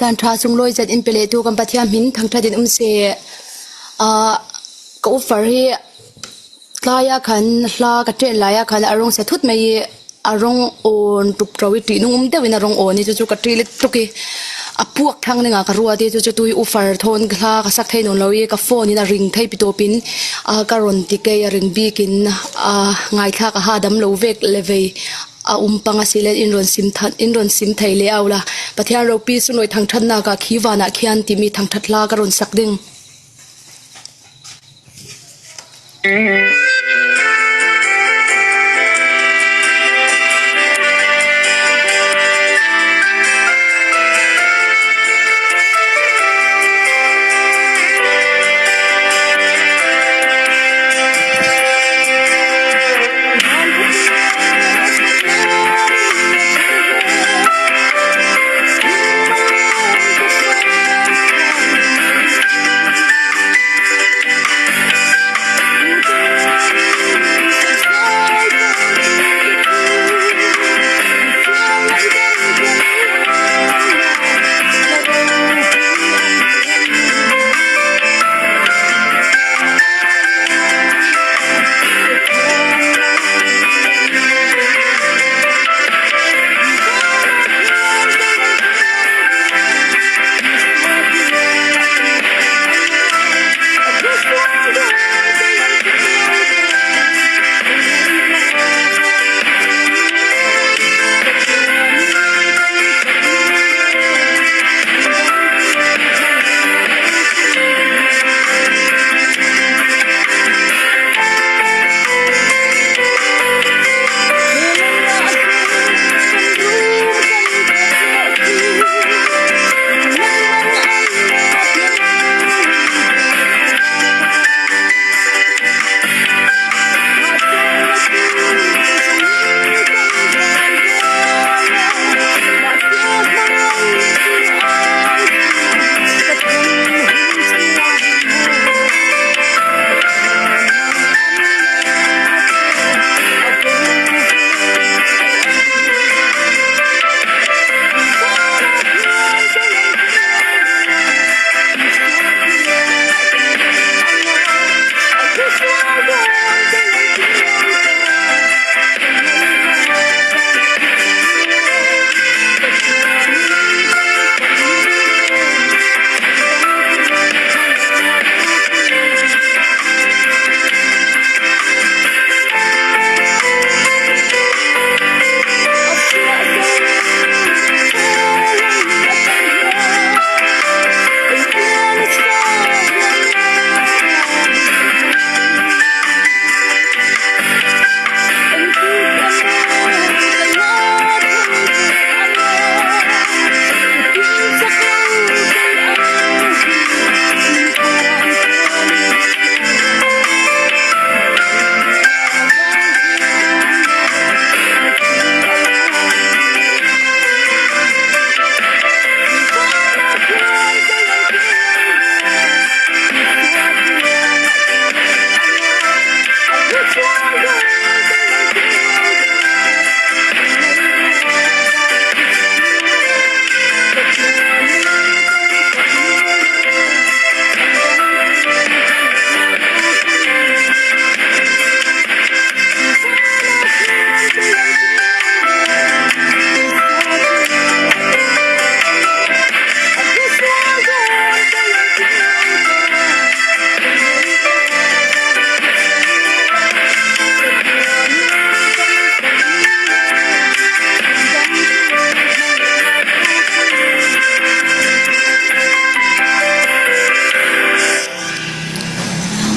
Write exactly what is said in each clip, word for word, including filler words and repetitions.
Tangṭha sunglawi zet in pe leh tu kan Pathian hmin thangṭhat in um seh. Ah, ka u far hi tlai a khan hla ka ṭen lai a khan a rawng sia thut mai i, a rawng awn ṭup ṭo i, ṭihnung um deuh in a rawng awn i, chu chu ka ṭih let tuk i, a puak thlang ding a ka ruat i, chu chu tu i u far thawn hla ka sak thei nawn lo i, ka phone in a ring thei pi tawp in, ah, ka rawn ti kei, a ring bik in, ah, ngaithlak a ha dam lo vek le vei a um pang a si le in rawn sim tha-, in rawn sim thei leh a ula. Pathian ropui sunglawi thangṭhatna ka khi vanah khian timi thangṭhat hla ka rawn sak ding.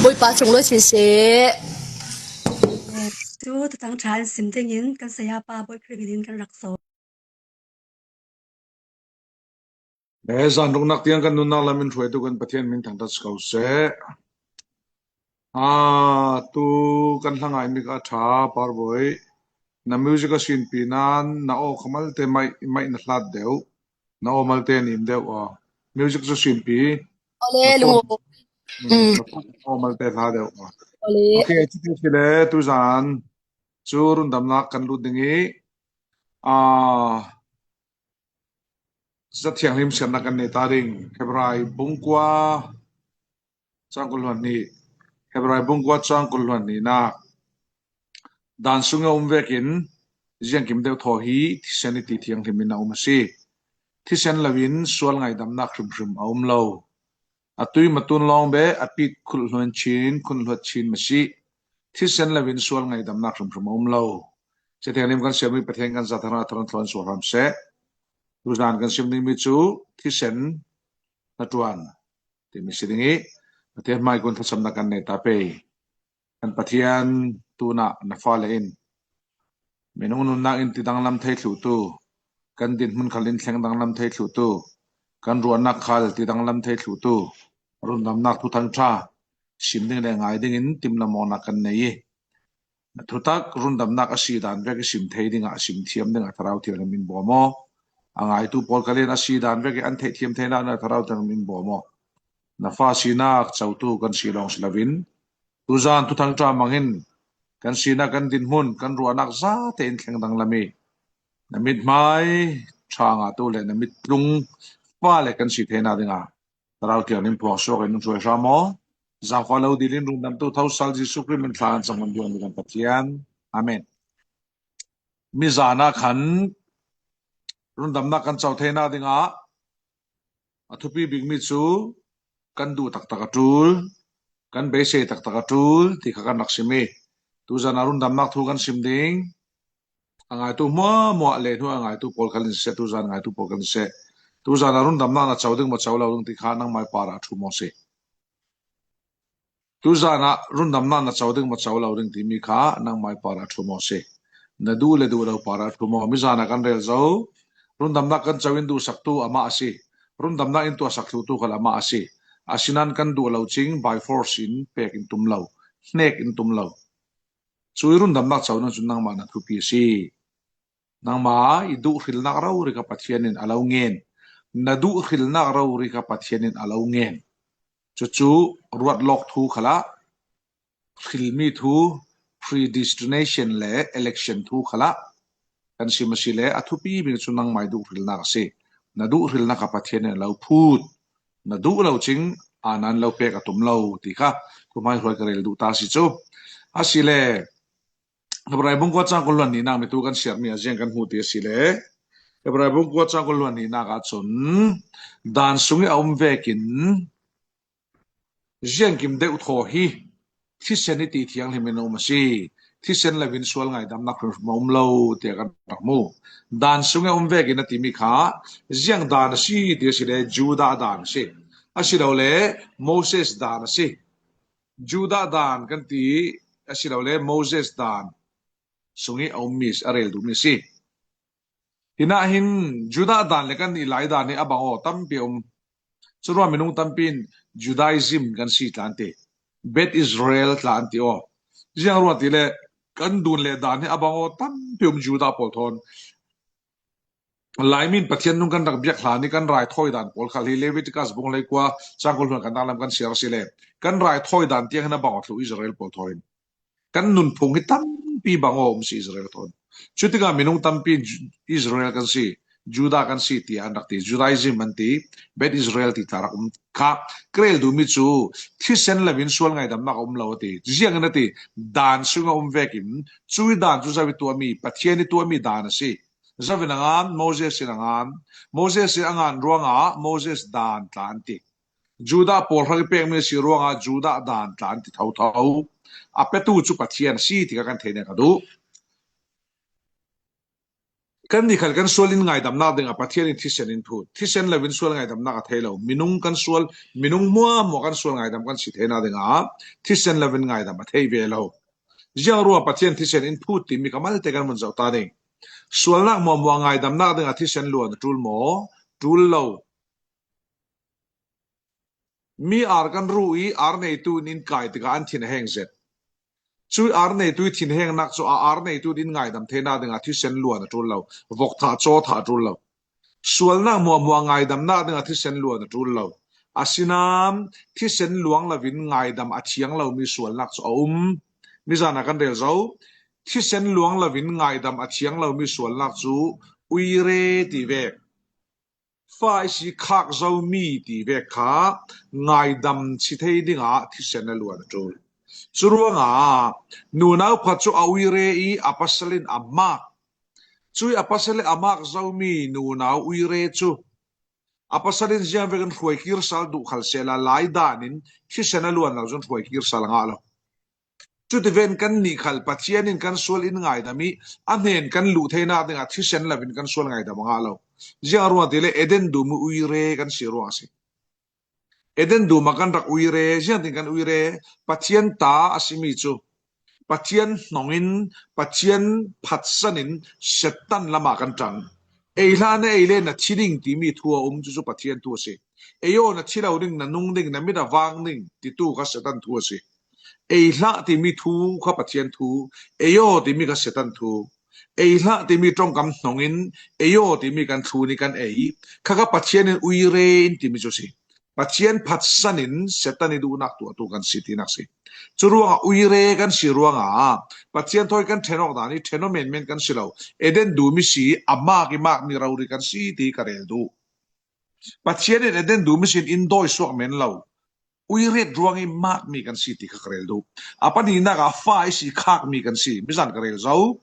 Bawipa sunglawi sin seh. Tu thangṭha in sim dingin kan saya pa Bawi Khrih hmingin kan rak sawm. E, zan ruknak tiang kan nunnak lam in hruaitu kan Pathian hmin thangṭhat si ko seh. A, tu kan hla ngai mi kha a ṭha, Parbawi. Na music a sinpi nan, na aw kha malte mai, mai na hlat deuh. Na aw malte nim deuh aw. Music cu sinpi. Awle, na phone, lungaw. Mm, mm, na phone aw malte hla deuh aw. Awle. Ok, cuti si le, tuzan cu rundamnak kan lut ding i, a, Za thianghlim siamna kan nei ta ding. Hebrai bung kua chang kul hluan hnih. Hebrai bung kua chang kul hluan hnihna. Dan sung a um vekin ziangkim deuh thaw hi thisen i ti thianghlimin a um a si. Thisen loin sual ngaidamnak hrimhrim a um lo. A tui matun lawng be a pit khulh hluan chin, khun hluat chin ma si. Thisen loin sual ngaidamnak hrimhrim a um lo. Za thianghlim kan siam mi Pathian kan za thara tharan thlawn sual hram seh. Tuzan kan sim ding mi cu thisen na ṭuan timi si ding i Pathian hmai kun thlachamna kan nei ta pei. Kan Pathian, tunah na fale in minung nunnak in ti danglam thei thluhtu, kan dinhmun khal in thleng danglam thei thluhtu, kan ruahnak khal ti danglam thei thluhtu, rundamnak thuthang ṭha sim ding le ngai dingin timlam awknak kan nei i, thutak rundamnak a si dan vek i sim thei dingah, a sim thiam dingah Thlarau Thianghlim in bawm aw. A ngaitu pawl khal in a si dan vek i an theih thiam theinak dingah Thlarau Thianghlim in bawm aw. Na fa sinak cotu kan si lawng si loin, tuzan thuthang ṭha mangin kan sinak, kan dinhmun, kan ruahnak zate in thleng danglam i, na mithmai ṭha ngahtu le na mittlung fale kan si theinak dingah Thlarau Thianghlim phuang suak in hruai hram aw. Zaangfah lo dil in rundamtu thosal Jesuh Khrih min thla an cang man duan kan Pathian. Amen. Mizan ah khan rundamnak kan co theinak dingah a thupi bikmi cu kan duh taktak a ṭul, kan beisei taktak a ṭul ti kha kan rak sim i, tuzan ah rundamnak thu kan sim ding. A ngaitu hmuahhmuah le hnu a ngaitu pawl khal in siseh, tuzan ngaitu pawl khal in siseh, tuzan ah rundamnak na co ding maw, co lo ding ti kha nangmai par ah a ṭhu maw si. Tuzan ah rundamnak na co ding maw, co lo ding timi kha nangmai par ah a ṭhu maw si. Na duh le duh lo par ah a ṭhu maw. Mizan ah kan rel zo. Rundamnak kan co in duhsaktu amah a si. Rundamnak in tuahsak thlutu khal amah a si. Asinain kan duh lo cing by force in pek in tum lo, hnek in tum lo. Cu i rundamnak co ding cu nangmah na thupi a si. Nangmah i duh hrilnak rori kha Pathian in a lo ngen. Na duh hrilnak rori kha Pathian in a lo ngen. Cucu ruatlawk thu khalah, hrilmi thu, predestination le election thu khalah kan sim a si le, a thupi bik cu nangmah i duh hrilnak a si. Na duh hrilnak kha Pathian in a lo phut. Na duh lo cing a nan lo pek a tum lo ti kha thuhmai hruai ka rel duh ta si cu. A si le, Hebrai bung kua cang kul hluan hnihnak mi tu kan siarmi a ziang kan hmuh ti a si le, Hebrai bung kua cang kul hluan hnihnak ahcun dan sung i a um vekin ziangkim deuh thaw hi thisen i ti thianghlim in a um a si. Thisen loin sual ngaidamnak hrimhrim a um lo tiah kan rak hmu. Dan sung i a um vekin a timi kha ziang dan a si ti a si le, Judah dan a si. Asilole Moses dan a si. Judah dan kan ti, asilole Moses dan sung i a ummi, a rel duhmi a si. Hinah hin Judah dan le kan i lai dan hi a bang aw tampi a um. Curuang minung tampi in Judaism kan si tla an ti. Beit Israel tla an ti aw. Ziang ruang ti le kan dun le dan hi a bang aw tampi um Judah pawl thawn. Laimin Pathian nung kan rak biak hlan i kan raithawi dan pawl khal hi Leviticus bung hlei kua cang kul hluan kan danglam kan siar a si le, kan raithawi dan tiang hin a bang aw thluh Israel pawl thawn. Kan nunphung hi tampi bang aw um si Israel thawn. Cutikah minung tampi in Ju-, Israel kan si, Judah kan si tiah an rak ti, Judaism an ti, Beit Israel ti tla rak um kha. Ka rel duhmi cu thisen loin sual ngaidamnak a um lo a ti. Ziangin a ti, dan sung a um vekin, cui dan cu zo i tuahmi, Pathian i tuahmi dan a si. Zo in a ngan, Moses in a ngan, Moses in a ngan ruangah Moses dan tla an ti. Judah pawl hrang i pekmi a si ruangah Judah dan tla an ti thotho. A petu cu Pathian a si ti kha kan theih ning ka duh. Kan ni khal kan sual in ngaidamnak dingah Pathian in thisen in phut. Thisen loin sual ngaidamnak a thei lo. Minung kan sual, minung hmuahhmuah kan sual ngaidam kan si theinak dingah thisen loin ngaidam a thei ve lo. Ziang ruang Pathian thisen in phut timi kha malte kan vun zoh ta ding. Sualnak hmuahhmuah ngaidamnak dingah thisen luan a ṭul maw? Ṭul lo. Mi ar kan ruh i ar neitu in in kai tikah an thin a heng zet. Cui ar neitu i thinhengnak cu a ar neitu in ngaidam theinak dingah thisen luan a ṭul lo. Vok thah, caw thah a ṭul lo. Sualnak hmuahhmuah ngaidamnak dingah thisen luan a ṭul lo. Asinain thisen luang loin ngaidam a thiang lomi sualnak cu a um. Mizan ah kan rel zo. Thisen luang loin ngaidam a thiang lomi sualnak cu uire ti ve. fa i si khak zo mi ti vek kha ngaidam si thei dingah thisen a luan a ṭul. Curuangah nunau pakhat cu a uire i a pasal in a mak. Cui a pasal in a mak zomi nunau uire cu a pasal in ziang vekin hruai kir sal duh khal sehla lai danin thisen a luan lo cun hruai kir sal a ngah lo. Cuti ven kan nih khal Pathian in kan sual in ngaidam i a hnen kan luh theinak dingah thisen lo in kan sual ngaidam a ngah lo. Ziang ruang ti le Eden dum i uire kan si ruang a si. Eden dum ah kan rak uire, ziangtin kan uire, Pathian ta a simi cu Pathian hnongin Pathian phatsan in Satan lamah kan ṭang. Ei hlah na ei le na thi ding timi thu a um, cucu Pathian thu a si. Ei aw na thi lo ding, na nung ding, na mit a vang ding titu kha Satan thu a si. Ei hlah timi thu kha Pathian thu, ei aw timi kha Satan thu. Ei hlah timi ṭongkam hnongin ei aw timi kan thlun i kan ei. Kha kha Pathian in uire in timi cu si. Pathian phatsan in Satan i duhnak tuahtu kan si tinak si. Curuangah uire kan si ruangah Pathian thawi kan ṭhen awk dan i ṭhen aw menmen kan si lo. Eden dum i si, a mak i makmi rori kan si ti ka rel duh. Pathian in Eden dum i sin in dawi suak men lo. Uiret ruang i makmi kan si ti kha ka rel duh. A pahnihnak ah fa i si khakmi kan si. Mizan ka rel zo.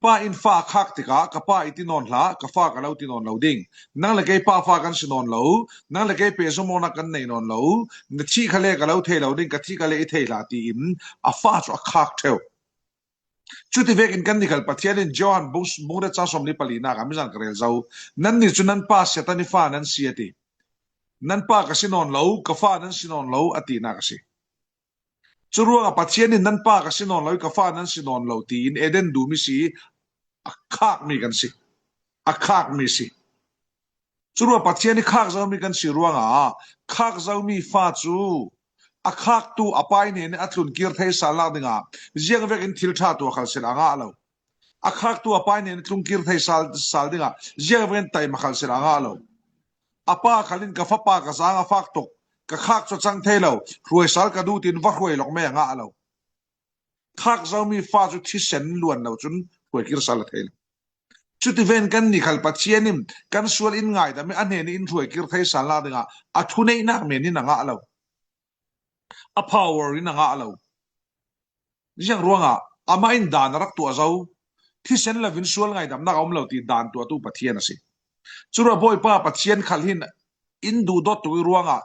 Pa in fa a khak tikah, ka pa i ti nawn hlah, ka fa ka lo ti nawn lo ding. Nang le kei pa fa kan si nawn lo, nang le kei pehzom awknak kan nei nawn lo, na thih kha le ka lo thei lo ding, ka thih kha le i thei hlah tiin a fa cu a khak ṭheu. Cuti vekin kan ni khal Pathian in Johan bung, bung riat cang sawmli palinak ah mizan ka rel zo. Nannih cu nan pa Satan i fa nan si a ti. Nan pa ka si nawn lo, ka fa nan si nawn lo a tinak a si. Curuangah Pathian in nan pa ka si nawn lo i ka fa nan si nawn lo tiin Eden dum i si a khakmi kan si. A khakmi si. Curuangah Pathian i khak zomi kan si ruangah khak zomi fa cu a khaktu a pa i hnen in a tlun kir thei salnak dingah ziang vekin thil ṭha tuah khal sehla a ngah lo. A khaktu a pa i hnen in tlun kir thei sal, sal dingah ziang vekin taima khal sehla a ngah lo. A pa khal in ka fapa ka zaang a fak tuk, ka khak cu a cang thei lo, hruai sal ka duh tiin va hruai lawk mei a ngah lo. Khak zomi fa cu thisen luan lo cun hruai kir sal a thei lo. Cuti ven kan ni khal Pathian in kan sual in ngaidam i a hnen in hruai kir thei salnak dingah a thuneihnak men in a ngah lo. A power in a ngah lo. Ziang ruangah amah in dan a rak tuah zo. Thisen lo in sual ngaidamnak a um lo ti dan tuahtu Pathian a si. Curuah Bawipa Pathian khal hin in duhdawt tuk i ruangah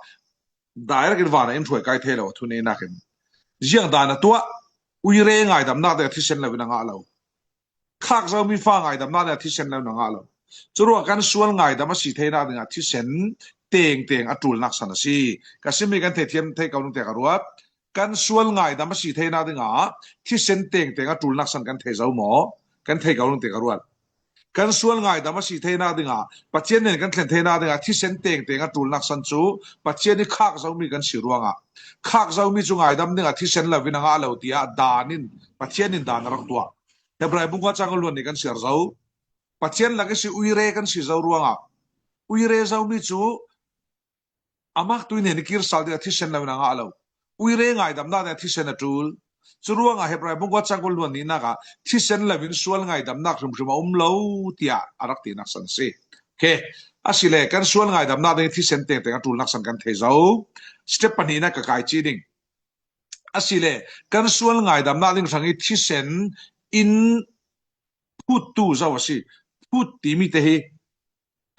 direct in van ah in hruai kai thei lo a thuneihnak in. Ziang dan a tuah, uire ngaidamnak ding a thisen lo in a ngah lo. Khak zomi fa ngaidamnak ding a thisen lo in a ngah lo. Curuah kan sual ngaidam a si theinak dingah thisen tengteng a ṭulnak san a si. Ka simi kan thei thiam thei ko nungte ka ruat. Kan sual ngaidam a si theinak dingah thisen tengteng a ṭulnak san kan thei zo maw? Kan thei ko nungte ka ruat. Kan sual ngaidam a si theinak dingah Pathian nen kan thlen theinak dingah thisen tengteng a ṭulnak san cu Pathian i khak zomi kan si ruangah khak zomi cu ngaidam dingah thisen lo in a ngah lo tiah dan in Pathian in dan a rak tuah. Hebrai bung kua cang luan nih kan siar zo. Pathian lak i si uire kan si zo ruangah uire zomi cu a maktu i hnen i kir sal dingah thisen lo in a ngah lo. Uire ngaidamnak dingah thisen a ṭul. Curuangah Hebrai bung kua cang kul luan nihnak ah thisen lo in sual ngaidamnak hrimhrim a um lo tiah a rak tinak san a si. Okay. Asile kan sual ngaidamnak ding thisen tengteng a ṭulnak san kan thei zo. Step pahnihnak ka kai ci ding. Asile kan sual ngaidamnak ding hrang i thisen in phuttu zo a si. Phut timi te hi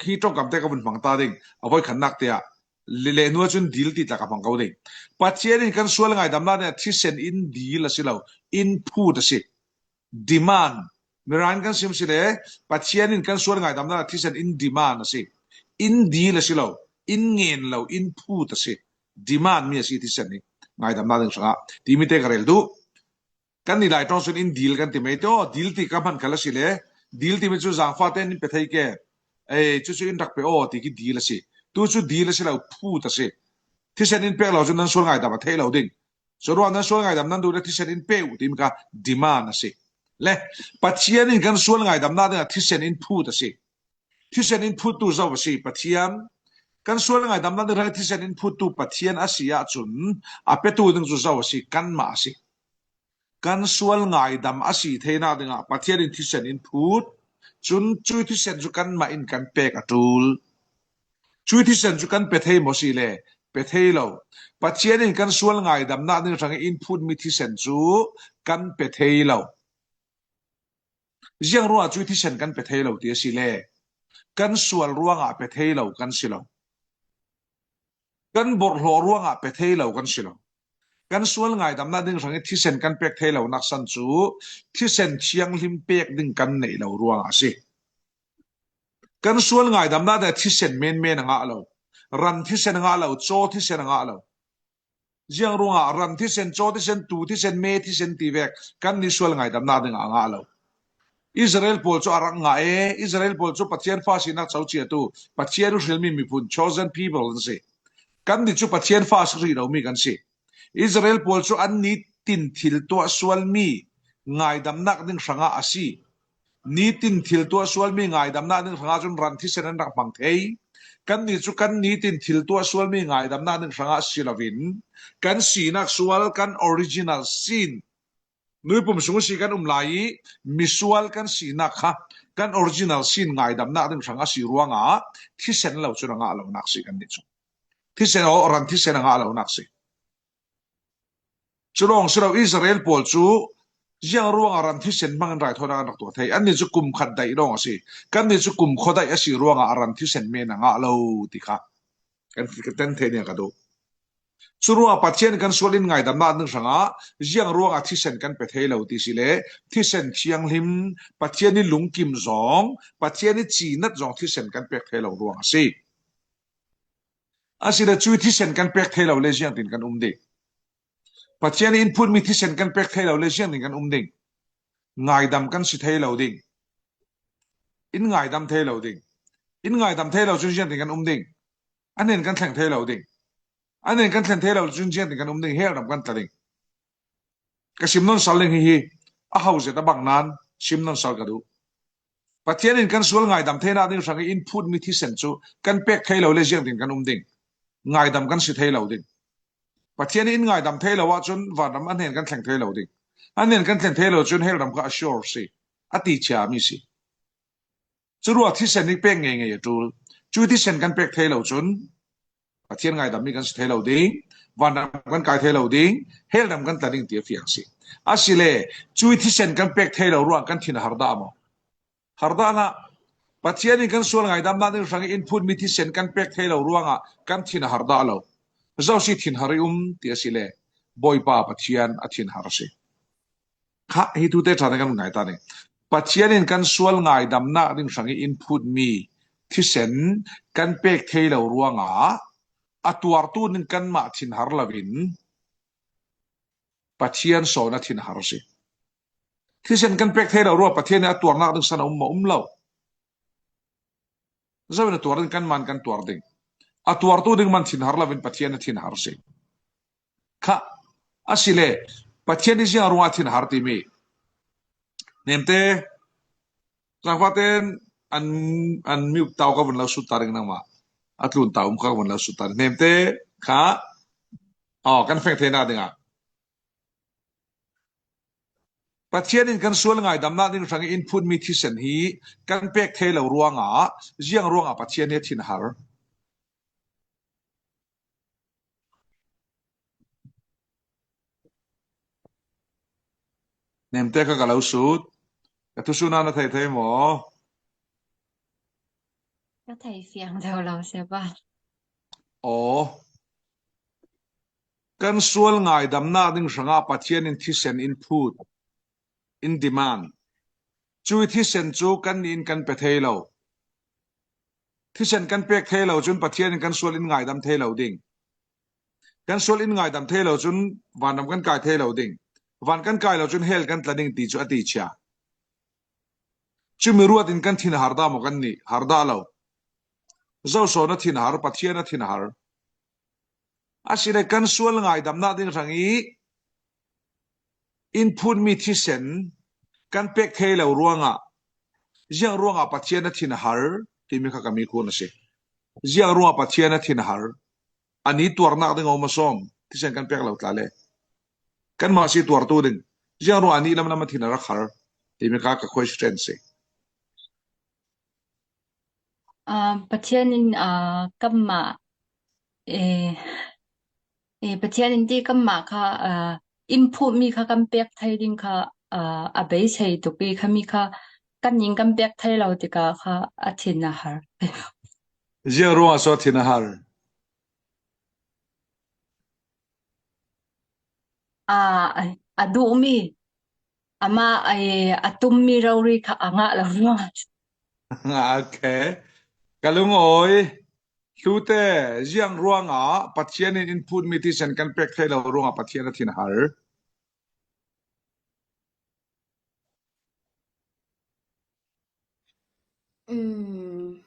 hi ṭongkam te ka vun hmang ta ding, a voi khatnak te ah le, le hnu ah cun dil ti tla ka hmang ko ding. Pathian in kan sual ngaidamnak ding ah thisen in dil a si lo, in phut a si. Demand. Mirang kan sim si le Pathian in kan sual ngaidamnak ah thisen in demand a si. In dil a si lo, in ngen lo, in phut a si. Demand mi a si thisen hi ngaidamnak ding hrangah timi te ka rel duh. Kan ni lai ṭawng cun in dil kan ti mai te aw, dil ti ka hman khal a si le, dil timi cu zaangfah tein in pe thei ke, ei, cucu in rak pe aw ti khi dil a si. Tu cu dil a si lo, phut a si. Thisen in pek lo cun nan sual ngaidam a theih lo ding. Curuang nan sual ngaidam nan duh le thisen in pe uh timi kha demand a si. Le Pathian in kan sual ngaidamnak dingah thisen in phut a si. Thisen in phuttu zo a si Pathian. Kan sual ngaidamnak ding hrang thisen in phuttu Pathian a si ahcun a petu ding cu zo a si, kanmah a si. Kan sual ngaidam a si theinak dingah Pathian in thisen in phut, cun cu thisen cu kanmah in kan pek a ṭul. Cui thisen cu kan pe thei maw si le? Pe thei lo. Pathian in kan sual ngaidamnak ding hrangin in phutmi thisen cu kan pe thei lo. Ziang ruangah cui thisen kan pe thei lo ti a si le? Kan sual ruangah pe thei lo kan si lo. Kan borhhlawh ruangah pe thei lo kan si lo. Kan sual ngaidamnak ding hrangin thisen kan pek thei lonak san cu thisen thianghlim pek ding kan neih lo ruangah a si. Kan sual ngaidamnak ding thisen menmen a ngah lo. Ran thisen a ngah lo, caw thisen a ngah lo. Ziang ruangah ran thisen, caw thisen, tuu thisen, me thisen ti vek kannih sual ngaidamnak dingah a ngah lo. Israel pawl cu a rak ngah e, Israel pawl cu Pathian fa sinak co ciatu, Pathian hrilmi miphun, chosen people an si. Kannih cu Pathian fa si rih lomi kan si. Israel pawl cu an nitin thil tuah sualmi ngaidamnak ding hrangah a si. Nitin thil tuah sualmi ngaidamnak ding hrangah cun ran thisen an rak hmang thei. Kannih cu kan nitin thil tuah sualmi ngaidamnak ding hrangah si loin kan sinak sual, kan original sin, nuipum sung si kan um lai i misual kan sinak kha kan original sin ngaidamnak ding hrangah si ruangah thisen lo cun a ngah lonak si kannih cu. Thisen aw, ran thisen a ngah lonak si. Cu lawng si lo, Israel pawl cu ziang ruangah ran thisen hmangin raithawinak an rak tuah thei? Annih cu kum khat daih lawng a si. Kannih cu kum khuadaih a si ruangah a ran thisen men a ngah lo ti kha kan, kan theih ning ka duh. Cu ruangah Pathian kan sual in ngaidamnak ding hrangah ziang ruangah thisen kan pe thei lo ti si le? Thisen thianghlim, Pathian i lungkim zong, Pathian i cinat zong thisen kan pek thei lo ruang a si. A si le cui thisen kan pek thei lo le ziangtin kan um ding? Pathian in phutmi thisen kan pek thei lo le ziangtin kan um ding? Ngaidam kan si thei lo ding. In ngaidam thei lo ding. In ngaidam thei lo cun ziangtin kan um ding? An hnen kan thleng thei lo ding. An hnen kan thlen thei lo cun ziangtin kan um ding? Hell ram kan tla ding. Ka sim nawn sal ding hi, hi a hau zet a bang nain sim nawn sal ka duh. Pathian in kan sual ngaidam theinak ding hrangin in phutmi thisen cu kan pek thei lo le ziangtin kan um ding? Ngaidam kan si thei lo ding. Pathian in ngaidam thei lo ahcun vanram a hnen kan thleng thei lo ding. A hnen kan thlen thei lo cun hell ram kha a sure si, a ti chiami si. Curuah thisen i pek ngeingei a ṭul. Cu thisen kan pek thei lo cun Pathian ngaidammi kan si thei lo ding, vanram kan kai thei lo ding, hell ram kan tla ding ti a fiang si. A si le, cui thisen kan pek thei lo ruang kan thinhar dah maw? Har dah hlah. Pathian in kan sual ngaidamnak ding hrangin in phutmi thisen kan pek thei lo ruangah kan thinhar dah lo. Zo si thinhar i um ti a si le, Bawipa Pathian a thinhar si. Kha hi tute ṭhan kan ngai ta ning. Pathian in kan sual ngaidamnak ding hrangin in phutmi thisen kan pek thei lo ruangah a tuartu ning kanmah thinhar loin Pathian sawn a thinhar si. Thisen kan pek thei lo ruangah Pathian in a tuarnak ding san a um maw? Um lo. Zo in a tuar ding? Kanmah in kan tuar ding. A tuartu ding man thinhar loin Pathian a thinhar si. Kha, a si le, Pathian i ziang ruangah thinhar timi. Nemte, zangfahten an, an miuk tau ka vun lo sut ta ding nangmah. A tlun tau um kha ka vun lo sut ta ding. Nemte, kha, aw, kan feng theinak dingah. Pathian in kan sual ngaidamnak ding hrangin in phutmi thisen hi kan pek thei lo ruangah, ziang ruangah Pathian hi a thinhar? Nemte kha ka lo sut. Ka thusuhna na thei thei maw? Ka thei fiang deuh lo si ba. Aw. Kan sual ngaidamnak ding hrangah Pathian in thisen in phut, in demand. Cui thisen cu kannih in kan pe thei lo. Thisen kan pek thei lo cun Pathian in kan sual in ngaidam thei lo ding. Kan sual in ngaidam thei lo cun vanram kan kai thei lo ding. Van kan kai lo cun hell kan tla ding ti cu a ti chia. Cumi ruat in kan thinhar dah maw kannih? Har dah lo. Zo sawn a thinhar? Pathian a thinhar. A si le kan sual ngaidamnak ding hrangin in phutmi thisen kan pek thei lo ruangah, ziang ruangah Pathian a thinhar timi kha ka mikhun a si. Ziang ruangah Pathian a thinhar? A ni tuarnak ding a um a sawm, thisen kan pek lo tla le. Kanmah si tuartu ding. Ziang ruangah a ni lam lam a thinhar a khar timi kha ka question si. Aa, Pathian in, aa, kanmah, ee, ee, Pathian in ti kanmah kha, aa, in phut mi kha kan pek thei ding kha, aa, a beisei tuk i kha mi kha kan in kan pek thei lo tikah kha a thin a har. Ziang ruangah so a thin a har? Aa, a, a duhmi, amah, ee, a tummi rori kha a ngah lo ruangah. Ok. Ka lungawi. Hlute, ziang ruangah Pathian in in phut mi thisen kan pek thei lo ruangah Pathian a thin a har? Um,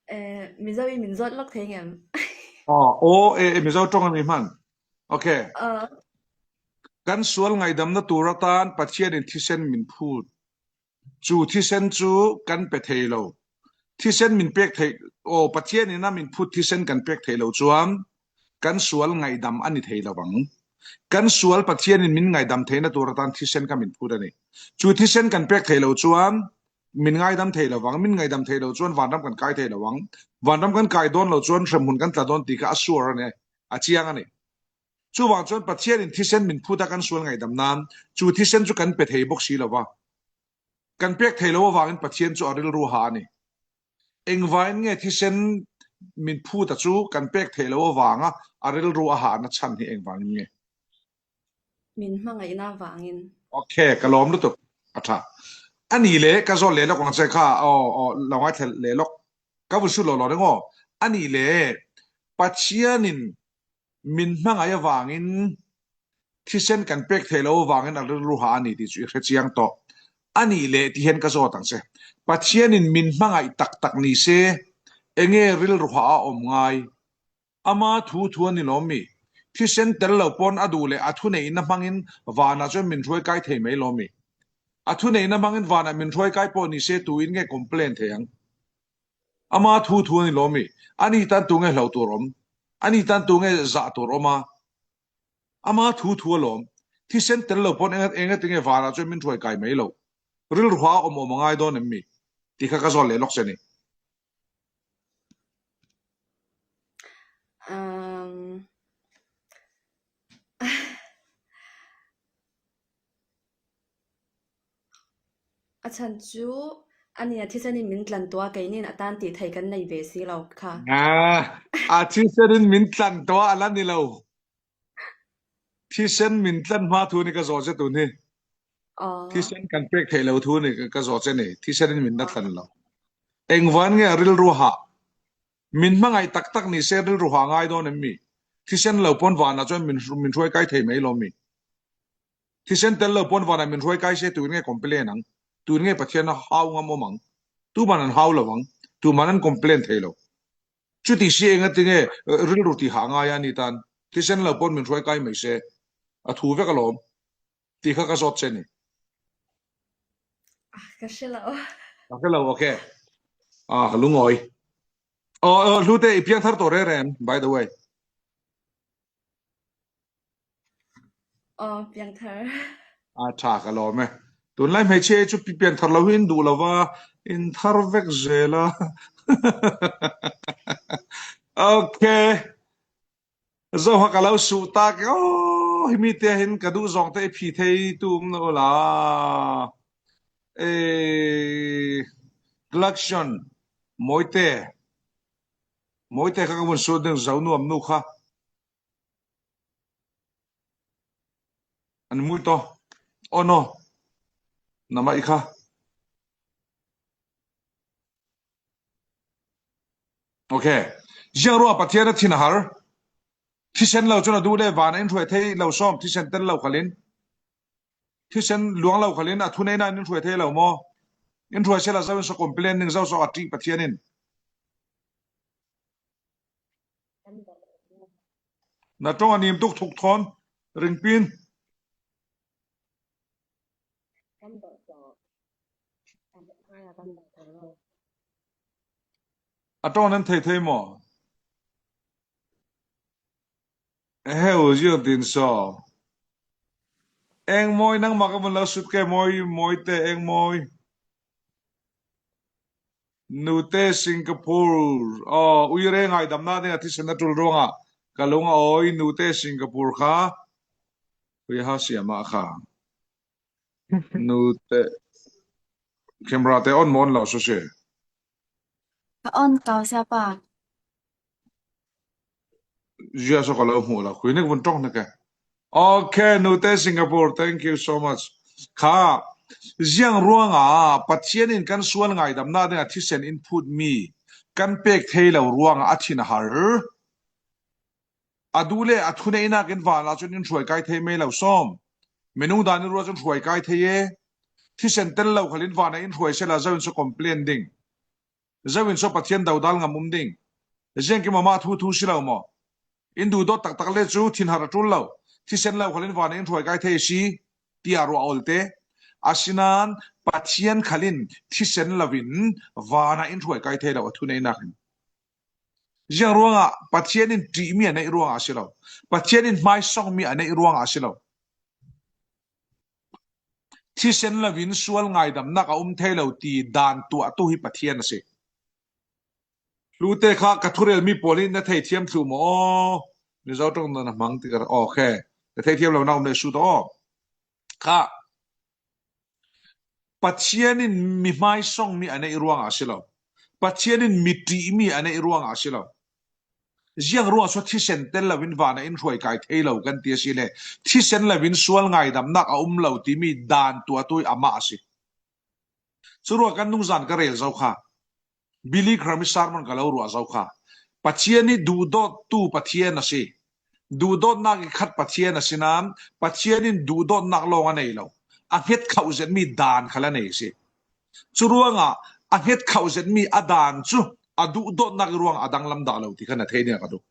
eh, Mizo i min zawt lawk thei ngem? Aw, aw, e, e, Mizo ṭawng a mi hman. Ok. Aw. Kan sual ngaihdamna tur atan Pathian in thisen min phut. Cu thisen cu kan pe thei lo. Thisen min pek thei, aw, Pathian in a min phut thisen kan pek thei lo chuan kan sual ngaihdam a ni thei lo vang. Kan sual Pathian in min ngaihdam theihna tur atan thisen ka min phut a ni. Chu thisen kan pek thei lo chuan min ngaihdam thei lo vang, min ngaihdam thei lo chuan vanram kan kai thei lo vang. Vanram kan kai dawn lo chuan hremhmun kan tla dawn tih kha a sure a ni, a chiang a ni. Chuvang chuan Pathian in thisen min phut a kan sual ngaihdam nan chu thisen chu kan pe thei bawk si lo va. Kan pek thei lo avangin Pathian chu a rilru a ha a ni. Engvangin nge thisen min phut a chu kan pek thei lo avanga a rilru a hahna chhan hi engvangin nge? Min hmangaihna avangin. Ok, ka lawm lutuk. A ṭha. A ni le, ka zawt leh lawk ang che kha, aw, aw, lo ngaithla leh lawk. Ka vun sut lo lo ring aw. A ni le, Pathian in min hmangaih avangin thisen kan pek thei lo avangin a rilru a ha a ni tih chu i hre chiang tawh. A ni le ti hian ka zawt ang che. Pathian in min hmangaih tak tak ni se, enge rilru a ha a awm ngai? Ama thu thu a ni lawm mi? Thisen tel lo pawn a duh leh a thuneihna hmangin vanah chuan min hruai kai thei mai lawm mi? A thuneihna hmangin vanah min hruai kai pawh ni se, tuin nge complain thei ang? Ama thu thu a ni lawm mi? Ani tan tu nge hlau tur awm? Ani tan tu nge zah tur awm a? Ama thu thu alawm. Thisen tel lo pawn enga, engatinge vanah chuan min hruai kai mai lo? Rilru a ha awm awm a ngai dawn em mi? Tih kha ka zawt leh lawk che ni. Um, a chhan chu, a nia, thisenin min tlan tawh a, keinin a tan tih theih kan nei ve si lo kha. Ah, a thisenin min tlan tawh a la ni lo. Thisen min tlan hma thu ni ka zawh che tun hi. Aw. Thisen kan pek theih lo thu ni ka, ka zawh che ni. Thisenin min na tlan lo. Engvangin nge a rilru a ha? Min hmangaih tak tak ni se rilru a ha ngai dawn em mi? Thisen lo pawn vanah chuan min, min hruai kai thei mai lawm mi? Thisen tel lo pawn vanah min hruai kai se, tuin nge complain ang? Tuin nge Pathian a hau ngam awm ang? Tuman an hau lo ang. Tuman an complain thei lo. Chuti si engatinge, eh, rilru tih hah ngai a ni tan? Thisen lo pawn min hruai kai mai se. A thu vek alawm. Tih kha ka zawt che ni. Ah, ka hre lo. Ka hre lo, ok. Ah, ka lungawi. Aw, aw, Hlute, i piang thar tawh reng reng, by the way. Aw, piang thar. A ṭha, ka lawm e. Tunlai hmeichhia chu pi-, piang thar lo hi in duh lo va, in thar vek zel a. Ok. Zo ha ka lo suh tak e. Aw, hi mite hin ka duh zawng te i phi thei tum lo la. E, Gladson, Mawite. Mawite kha ka vun suh ding zo nuam nu kha. An mui to. Oh no. Nama i kha. Ok. Ziang ruah Pathian a thin a har. Thisen lo chuan a duh leh vana in hruai thei lo sawm, thisen tel lo khalin. Thisen luang lo khalin a thuneihna in hruai thei lo maw? In hruai sela zo in saw complain ning zo saw a ṭih Pathian in. Na ṭawng a nim tuk thuk thawn, ringpin. A ṭawng nan thei thei maw? Ehe, u ziang tin saw. Engmawi, nangmah ka vun lo sut ke mawi, Mawite, Engmawi. Nute Singapore. Aw, uire ngaidamna ding a thisen a tul ruangah ka lung a awi, nute Singapore kha. Ui ha siama kha. Nute. Camera te on maw, on lo susi. Ka on kau siapa. Zia so ka lo hmuh lo. Khui nek vun tawng nek e. Okay, nute Singapore, thank you so much. Kha, ziang ruanga Pathian in kan sual ngaidamna dinga thisen in phut mi kan pek thei lo ruanga a thin a har. A duh le a thuneihnak in van ah cun in hruai kai thei mai lo sawm. Minung dan in ruah cun hruai kai thei e. Thisen tel lo khal in van ah in hruai sela zo in so complain ding. Zo in so Pathian dodal ngam um ding. Ziangkim amah thu thu si lo maw? In duhdawt taktak le cu thinhar a ṭul lo. Thisen lo khal in van ah in hruai kai thei a si, tiah ruah awlte. Asinain Pathian khal in thisen lo in van ah in hruai kai thei lo a thuneihnak in. Ziang ruangah Pathian in ṭihmi a neih ruangah a si lo. Pathian in hmaisongmi a neih ruangah a si lo. Thisen lo in sual ngaidamnak a um thei lo ti dan tuahtu hi Pathian a si. Hlute kha ka thurelmi pawl hi na theithiam thluh maw? Aw, Mizo ṭong na hmang tikah, okay. Na theithiam lo na um le sut aw. Kha, Pathian in mi hmaisongmi a neih ruangah a si lo. Pathian in mi ṭihmi a neih ruangah a si lo. Ziang ruang so thisen tel lo in van ah in hruai kai thei lo kan ti a si le, thisen lo in sual ngaidamnak a um lo timi dan tuahtu hi amah a si. Cu ruang kan nungzan ka rel zo kha. Billy Graham ih sermon ka lo ruah zo kha. Pathian hi duhdawttu Pathian a si. Duhdawtnak ih khat Pathian a si nain Pathian in duhdawtnak lawng a nei lo. A hnget khauh zetmi dan khal a nei a si. Cu ruangah a hnget khauh zetmi a dan cu a duhdawtnak ih ruangah a danglam dah lo ti kha na thei ning a ka duh.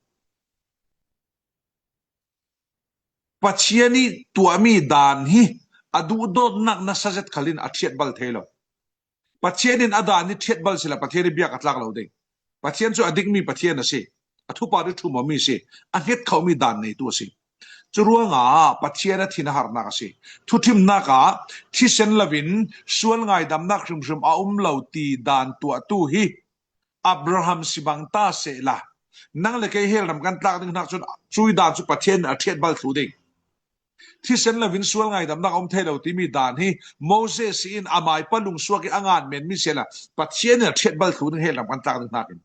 Pathian ih tuahmi dan hi a duhdawtnak nasa zet khal in a ṭhiat bal thei lo. Pathian in a dan hi ṭhiat bal sila Pathian ih biak a tlak lo ding. Pathian cu a dikmi Pathian a si. A thupar ih ṭhum awmi si. A hnget khauhmi dan neitu a si. Cu ruangah Pathian a thin a harnak a si. Thuṭhimnak ah thisen lo in sual ngaidamnak hrimhrim a um lo ti dan tuahtu hi Abraham si bang ta sehla, nang le kei hell ram kan tlak ding hnak cun cui dan cu Pathian in a ṭhiat bal thluh ding. Thisen lo in sual ngaidamnak a um thei lo timi dan hi Moses in amai palung suak ih a ngan menmi sehla Pathian in a ṭhiat bal thluh ding hell ram kan tlak ding hnakin.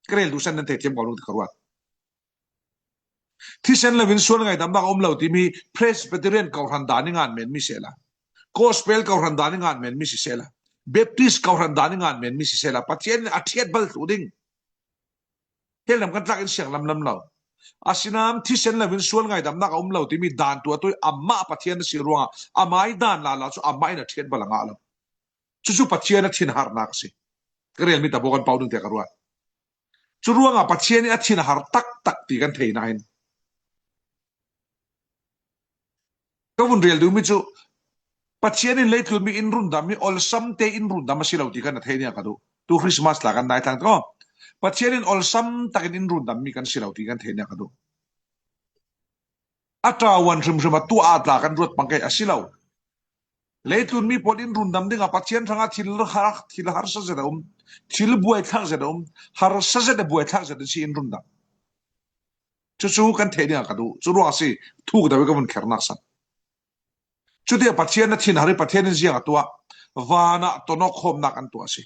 Ka rel duhsan nan theithiam ko lung ti ka ruat. Thisen lo in sual ngaidamnak a um lo timi Presbyterian kohhran dan ih ngan menmi sehla, Gospel kohhran dan ih ngan menmi si sehla, Baptist kohhran dan ih ngan menmi si sehla, Pathian in a ṭhiat bal thluh ding. Hell ram kan tlak in siang lamlam lo. Asinain thisen lo in sual ngaidamnak a um lo timi dan tuahtu ih amah Pathian a si ruangah amah ih dan lala cu amah in a ṭhiat bal a ngah lo. Cucu Pathian a thin a harnak a si. Ka relmi ta baw kan pau ding tiah ka ruat. Cu ruangah Pathian ih a thin a har taktak ti kan thei nain, ka vun rel duhmi cu Pathian in leitlunmi in rundam hi awlsam te in rundam a si lo ti kan na thei ning a ka duh. Tu Christmas tla kan nai thlang ko. Pathian in awlsam takin in rundammi kan si lo ti kan thei ning a ka duh. A ṭuan hrimhrim a tuah a tla kan ruat pangkai a si lo. Leitlunmi pawl in rundam dingah Pathian hrangah thil har, thil harsa zet a um, thil buaithlak zet a um, harsa zet a buaithlak zet a si in rundam. Cucu kan theih dingah ka duh. Cu ruang a si, thuk deuh i ka vun khernak san. Cuti ah Pathian a thinhar ih Pathian in ziang a tuah? Van ah tonawk khawmnak an tuah a si.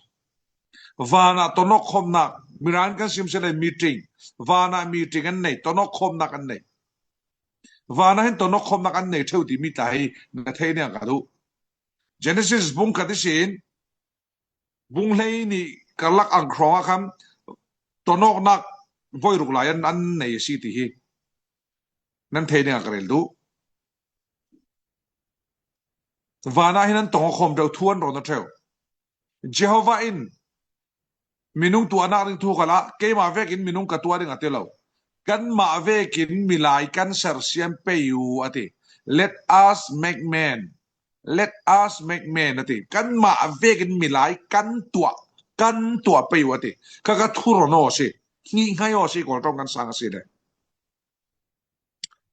Van ah tonawk khawmnak, Mirang kan sim seh le meeting, van ah meeting an nei, tonawk khawmnak an nei. Van ah hin tonawk khawmnak an nei ṭheu timi tla hi na theih ning a ka duh. Genesis bung khat ihsin bung hleihnih karlak ang hrawngah khan tonawknak voi ruk lai an, an nei a si ti hi nan theih ning a ka rel duh. Van ah hin an tong a khawm ṭheu, thu an rawn a ṭheu. Jehovah in minung tuahnak ding thu khalah keimah vekin minung ka tuah ding a ti lo. Kanmah vekin milai kan sersiam pei uh a ti. Let us make man. Let us make man a ti. Kanmah vekin milai kan tuah, kan tuah pei uh a ti. Kha ka thu rawn aw a si. Hngih hngai aw a si, Kawl ṭawng kan sang a si le.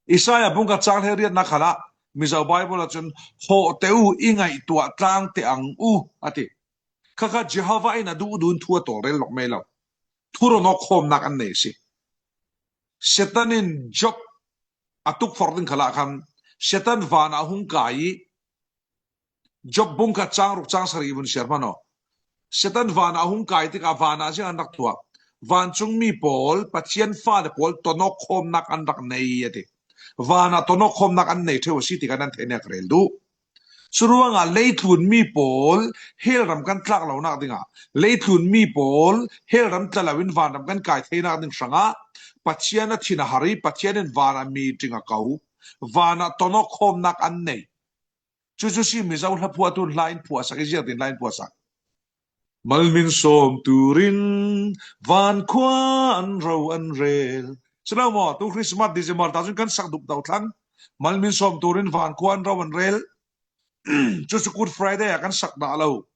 Isaiah bung khat cang hleiriatnak khalah Mizo Bible ahcun hawhte uh i ngaihtuah tlangte ang uh a ti. Kha kha Jehovah in a duh duh in thu a tawlrel lawk mei lo. Thu rawnawk khawmnak an nei si. Satan in Job a tukforh ding khalah khan Satan vanah a hung kai ih, Job bung khat chang ruk chang sarih vun siar hman aw. Satan vanah a hung kai tikah vanah ziang an rak tuah. Vancungmi pawl, Pathian fale pawl, tawnawk khawmnak an rak nei a ti. Vanah tawnawk khawmnak an nei ṭheu a si ti kha nan theihnak ka rel duh. Curuangah leitlunmi pawl hell ram kan tlak lonak dingah, leitlunmi pawl hell ram tla loin vanram kan kai theinak ding hrangah Pathian a thin a har ih, Pathian in vanah meeting a ko. Vanah tawnawk khawmnak an nei. Cucu si Mizo hla phuahtu in hla in phuahsak ih, ziangtin hla in phuahsak? Malmin sawm turin vankhua an ro an rel. Si lo maw, tu Christmas December ta cun kan sak duk dothlang. Malmin sawm turin vankhua an ro an rel. Cucu Good Friday ah kan sak dah lo.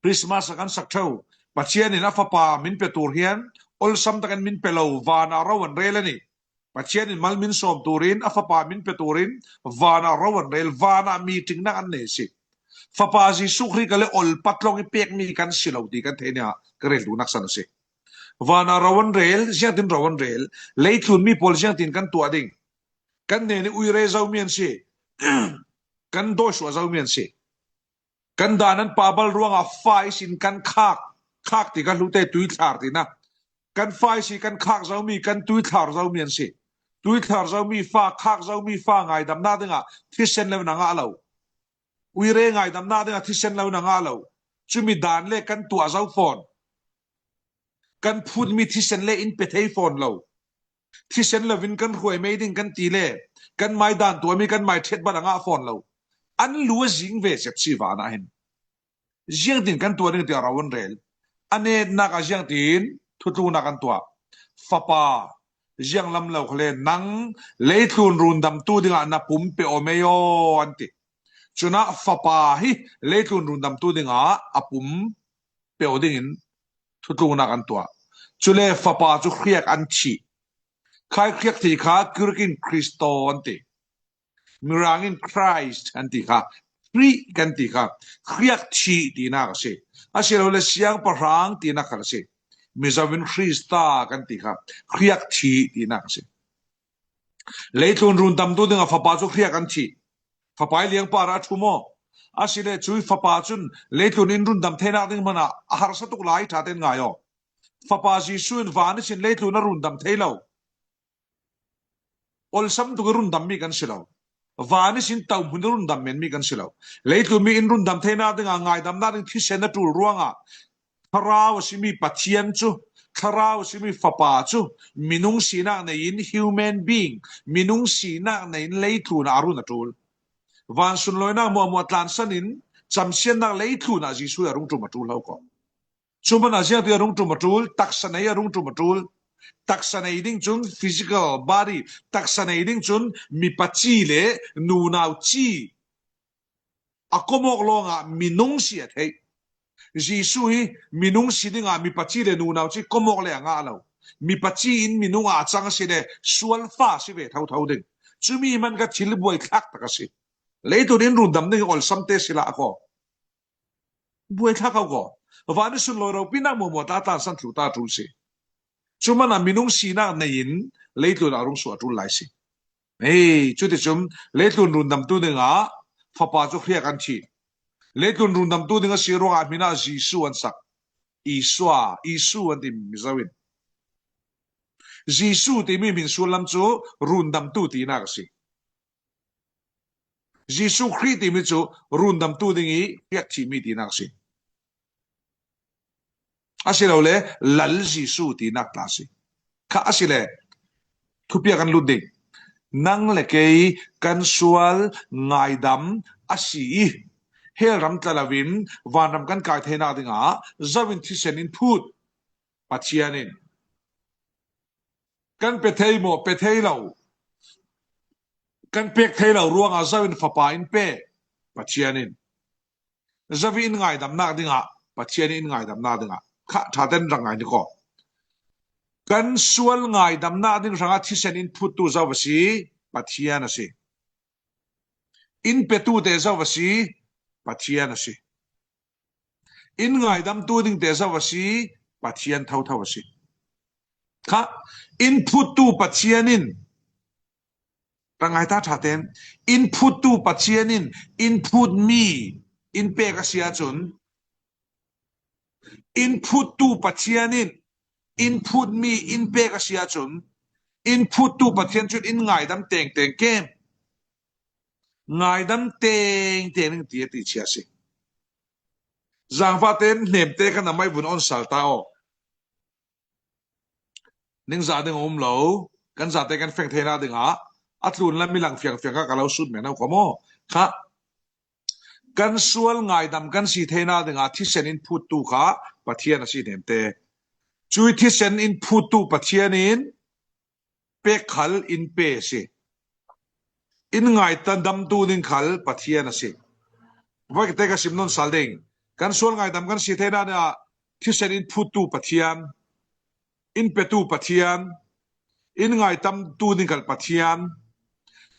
Christmas ah kan sak ṭheu. Pathian in a Fapa min pe tur hian awlsam takin min pe lo, vanah ro an rel a ni. Pathian in malmin sawm turin, a Fapa min pe turin, vanah ro an rel, vanah meetingnak an nei si. Fapa Jesuh Khrih kha le awlpa tlawng ih pekmi kan si lo ti kan theih nia ka rel duhnak san a si. Vanah ro an rel, ziangtin ro an rel, leitlunmi pawl ziangtin kan tuah ding? Kan hnen ih uire zomi an si, kan dawisuah zomi an si. Kan dan an pah bal ruangah fa ihsin kan khak, khak ti kha hlute tuithlar tina. Kan fa ihsin kan khak zomi, kan tuithlar zomi an si. Tuithlar zomi fa, khak zomi fa ngaidamnak dingah thisen lo in a ngah lo. Uire ngaidamnak dingah thisen lo in a ngah lo. Cumi dan le kan tuah zo fawn. Kan phutmi thisen le in pe thei fawn lo. Thisen lovin kan hruai mei ding kan ti le, kan mai dan tuahmi kan mai ṭhiat bal a ngah fawn lo. An lu a zing ve zet si vanah hin. Ziangtin kan tuah ding tiah ro an rel. A netnak ah ziangtin thutluknak an tuah? Fapa, ziang lam lo khale nang leitlun rundamtu dingah na pum pe aw mei aw an ti. Cunah Fapa hi leitlun rundamtu dingah a pum pe aw dingin thutluknak an tuah. Cule Fapa cu hriak an thih. Khai hriak thih kha Greek in Christo an ti. Mirang in Christ an ti kha. Khrih kan ti kha. Hriak thih tinak a si. Asilole siangpahrang tinak khal a si. Mizo in Khrista kan ti kha. Hriak thih tinak a si. Leitlun rundamtu dingah Fapa cu hriak an thih. Fapa ih liangpar ah a ṭhu maw? Asile cuih Fapa cun leitlun in rundam theinak ding hmanah a harsa tuk lai ṭha tein ngai aw. Fapa Jesuh in van ihsin leitlun a rundam thei lo. Awlsam tuk ih rundammi kan si lo. Van ihsin tohmun ih rundam menmi kan si lo. Leitlunmi in rundam theinak dingah ngaidamnak ding thisen a ṭul ruangah Thlarau a simi Pathian cu, Thlarau a simi Fapa cu minung sinak nei in, human being, minung sinak nei in leitlun ah a run a ṭul. Van sunlawinak hmuahhmuah tlansan in camsiatnak leitlun ah Jesuh a rung ṭum a ṭul lo ko. Cu hmanah ziangtin a rung ṭum a ṭul? Taksa nei a rung ṭum a ṭul. Taksa nei ding cun physical body, taksa nei ding cun mipa ci le nunau ci a komawk lawngah minung si a theih. Jesuh hi minung si dingah mipa ci le nunau ci komawk le a ngah lo. Mipa ci in minung ah a cang a si le sualfa a si ve thotho ding. Cumi hman kha thil buaithlak tak a si. Leitlun in rundam ding hi awlsam te si lah ko. Buaithlak ko ko. Van ih sunlawi ropinak hmuahhmuah tla tlansan thlu ta ṭul si. Cu hmanah minung sinak nei in leitlun ah rung suah ṭul lai si. Hei, cuticun leitlun rundamtu dingah Fapa cu hriak an thih. Leitlun rundamtu ding a si ruangah hminah Jesuh an sak. Isua, Isu an ti Mizo in. Jesuh timi hmin sullam cu rundamtu tinak a si. Jesuh Khrih timi cu rundamtu ding ih hriak thihmi tinak a si. Asilole Lal Jesuh tinak tla a si. Kha asile thupiak kan lut ding. Nang le kei kan sual ngaidam a si ih hell ram tla loin vanram kan kai theinak dingah zo in thisen in phut? Pathian in. Kan pe thei maw? Pe thei lo. Kan pek thei lo ruangah zo in Fapa in pe? Pathian in. Zo in ngaidamnak dingah, Pathian in ngaidamnak dingah. Kha ṭha tein rak ngai ni ko. Kan sual ngaidamnak ding hrangah thisen in phuttu zo a si? Pathian a si. In petute zo a si? Pathian a si. In ngaidamtu dingte zo a si, Pathian thotho a si. Kha, in phuttu Pathian in, tangai ta ṭha ten, in phuttu Pathian in, in phut mi, in pek a si ahcun, in phuttu Pathian in, in phut mi, in pek a si ahcun, in phuttu Pathian cun in ngaidam tengteng kem. Ngaidam tengteng ning ti a ti chia si. Zangfah ten hnemte kan amai vun on sal ta aw. Ning za ding a um lo, kan zate kan feng theihna dingah a tlun lam mi lang fiangfiang kha ka lo sut men hau kha maw? Kha, kan sual ngaidam kan si theihna dingah thisen in phuttu kha Pathian a si hnemte. Cui thisen in phuttu Pathian in pek khal in pe a si. In ngaidamtu ding khal Pathian a si. Vai ka te ka sim nawn sal ding. Kan sual ngaidam kan si theihna dingah thisen in phuttu Pathian, in petu Pathian, in ngaidamtu ding khal Pathian.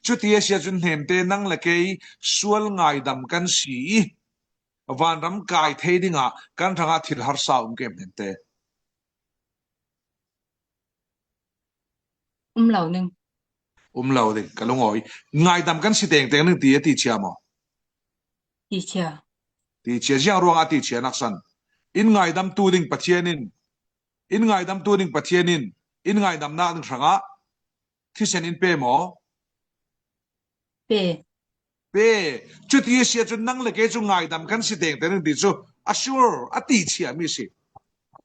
Cuti a si ahcun hnemte nang le kei sual ngaidam kan si i vanram kai thei dingah kan hrangah thil harsa um kem hnemte. Um lo ning. Um lo ding, ka lungawi. Ngaidam kan si tengteng ning ti a ti chia maw? Ti chia. Ti chia, ziang ruangah a ti chia naksan. In ngaidamtu ding Pathian in, in ngaidamtu ding Pathian in, in ngaidamnak ding hrangah thisen in pe maw? Pe. Pe. Cuti a si ahcun nang le kei cu ngaidam kan si tengteng ding ti cu a sure, a ti chia mi si.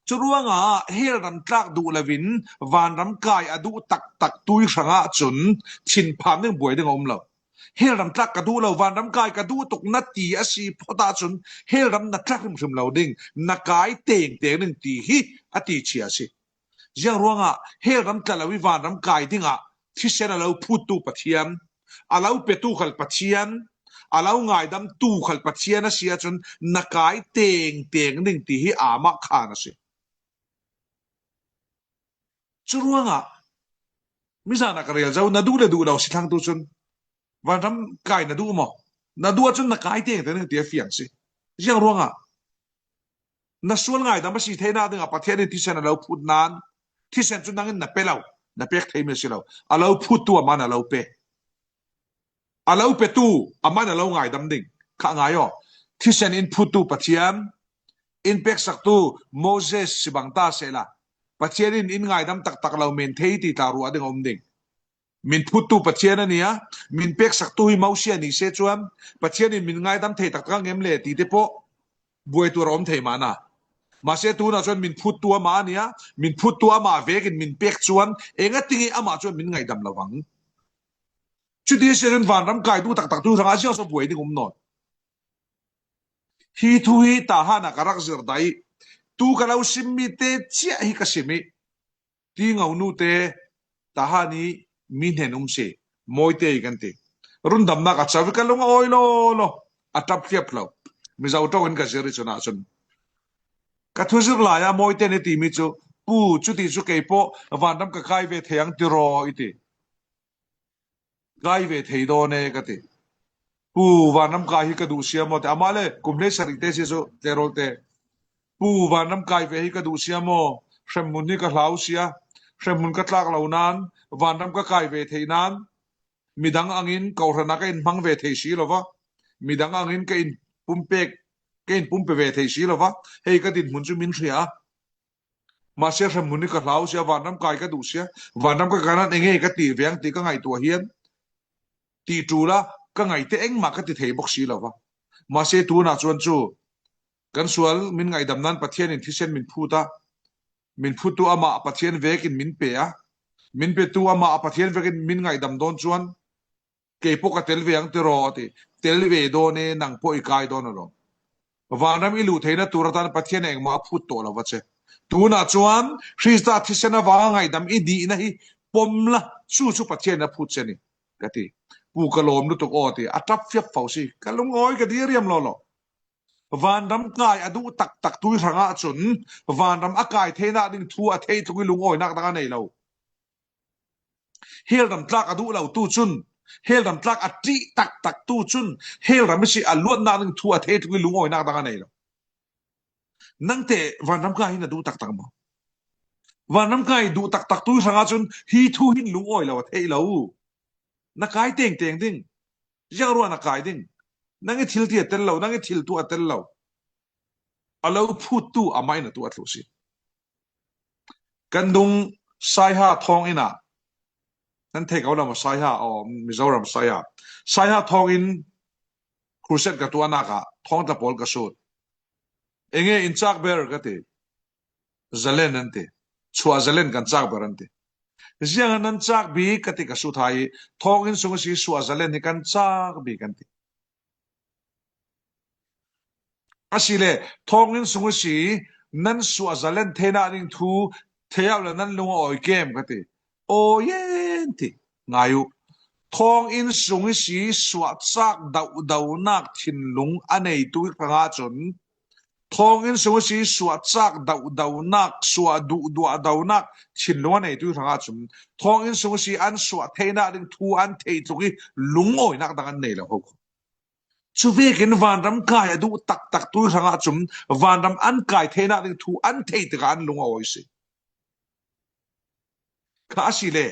Cu ruangah hell ram tlak duh loin vanram kai a duh taktak tui hrangah cun thinphang ding buai ding a um lo. Hell ram tlak ka duh lo, vanram kai ka duh tuk na ti a si phawt ahcun hell ram na tlak hrimhrim lo ding, na kai tengteng ding ti hi a ti chia a si. Ziang ruangah hell ram tla lo i vanram kai dingah thisen a lo phuttu Pathian, a lo petu khal Pathian, a lo ngaidamtu khal Pathian a si ahcun na kai tengteng ding ti hi amah khan a si. Cu ruangah mizan a ka rel zo, na duh le duh lo si thlang tu cun vanram kai na duh maw? Na duh ahcun na kai tengteng ding ti a fiang si. Ziang ruangah na sual ngaidam a si theihna dingah Pathian in thisen a lo phut nain, thisen cu nangin na pe lo, na pek theimi a si lo. A lo phuttu amah na lo pe. A lo petu amah na lo ngaidam ding kha ngai aw. Thisen in phuttu Pathian, in peksaktu Moses si bang ta sehla, Pathian in in ngaidam taktak lo men thei ti tla ruah ding a um ding. Min phuttu Pathian a nia, min peksaktu hi Mosi a ni se cuan, Pathian in min ngaidam thei taktak a ngem le ti te pawh buai tur a um thei mahna. Mahse tunah cuan min phuttu amah a nia, min phuttu amah vekin min pek cuan, engatinge amah cuan min ngaidam lo vang? Cuti a si ahcun vanram kai duh taktak tu hrangah ziangso buai ding um nawn? Hi thu hi Tahan ah ka rak zir dah i, tu ka lo simmi te ciah hi ka sim i, Tingo nute Tahan i mi hnen um si, Mawite i kan ti. Rundamnak a cau i ka lung a awi lawlaw, a ṭap hliap lo. Mizo ṭawng in ka zir i cun ahcun ka thuzir lai ah Mawite nih timi cu, Pu, cuti cu kei pawh vanram ka kai ve thei ang ti raw i ti. Kai ve thei dawn e ka ti. Pu, vanram kai hi ka duh sia maw ti. Amah le kum hleisarih te si cu tlerolte. Pu, vanram kai ve hi ka duh sia maw? Hremhmun hi ka hlau sia. Hremhmun ka tlak lo nain vanram ka kai ve thei nain midang angin kohhran ah ka in hmang ve thei si lo va. Midang angin ka in pumpek, ka in pumpe ve thei si lo va. Hei ka dinhmun cu min hria. Mahse hremhmun hi ka hlau sia, vanram kai ka duh sia, vanram ka kai nain enge ka ti veng ti ka ngaihtuah hian ti ṭul a ka ngaihte engmah ka ti thei bawk si lo va. Mahse tunah cuan cu kan sual min ngaihdam nain Pathian in thisen min phut a, min phuttu amah Pathian vekin min pe a, min petu amah Pathian vekin min ngaihdam dawn cuan, kei pawh ka tel ve ang ti raw a ti. Tel ve dawn e, nang pawh i kai dawn a lo. Vanram i luh theihna tur atan Pathian engmah a phut tawh lo va che. Tunah cuan Krista thisen avanga ngaihdam i dihna hi pom la, cu cu Pathian a phut che ni ka ti. Pu, ka lawm lutuk aw ti, a ṭap fiap fo si, ka lungawi ka diriam lawlaw. Vanram kai a duh taktak tu hrangah cun vanram a kai theihnak ding thu a theih tluk i lungawinak dang a nei lo. Hell ram tlak a duh lo tu cun, hell ram tlak a ṭih taktak tu cun, hell ram ihsi a luatnak ding thu a theih tluk i lungawinak dang a nei lo. Nangte vanram kai hi na duh taktak maw? Vanram kai duh taktak tu hrangah cun hi thu hin lungawi lo a theih lo. Na kai tengteng ding. Ziang ruah na kai ding. Nang i thil ti a tel lo, nang i thil tu a tel lo. A lo phuttu amah in a tu a thluh si. Kan dung Saiha thawng inn ah, nan thei ko lam a Saiha, aw, Mizoram Saiha. Saiha thawng inn crusade ka tuahnak ah thawngtla pawl ka sut. Enge in cak ber ka ti. Zalen an ti. Chuah zalen kan cak ber an ti. Ziang an nan cak bik ka ti ka sut hai. Thawng inn sung si suah zalen hi kan cak bik an ti. Asile, thawng inn sung si nan suah zalen theinak ding thu thei auh le nan lung a awi kem ka ti. Aw yen ti. Ngai uh. Thawng inn sung si suah cak dauhdauhnak thinlung a neitu hrangah cun, thawng inn sung si suah cak dauhdauhnak, suah duhduah dauhnak thinlung a neitu hrangah cun, thawng inn sung si an suah theinak ding thu an theih tluk i lungawinak dang an nei lo ho. Cu vekin vanram kai a duh taktak tu hrangah cun vanram an kai theinak ding thu an theih tikah an lung a awi si. Kha asile,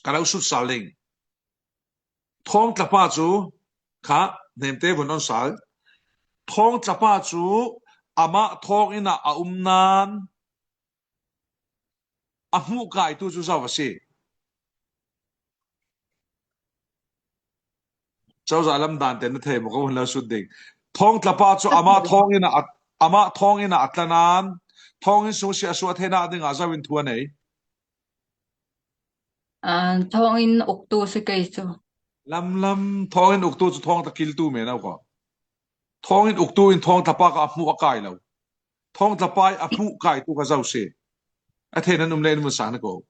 ka lo sut sal ding. Thawngtlapa cu, kha, hnemte vun on sal. Thawngtlapa cu amah thawng inn ah a um nain a hmuh kaitu cu zo a si. Cozah lam dan te na thei maw, ka vun lo sut ding. Thawngtlapa cu amah thawng inn ah, amah thawng inn ah a tla nain, thawng inn sung si a suah theinak dingah zo in thu a nei. Ah, thawng inn uktu si kei cu. Lamlam, thawng inn uktu cu thawngtla kiltu men a ko. Thawng inn uktu in thawngtlapa kha a hmuh a kai lo. Thawngtlapa i a hmuh kaitu kha zo si. A thei nan um le in vun sang na ko.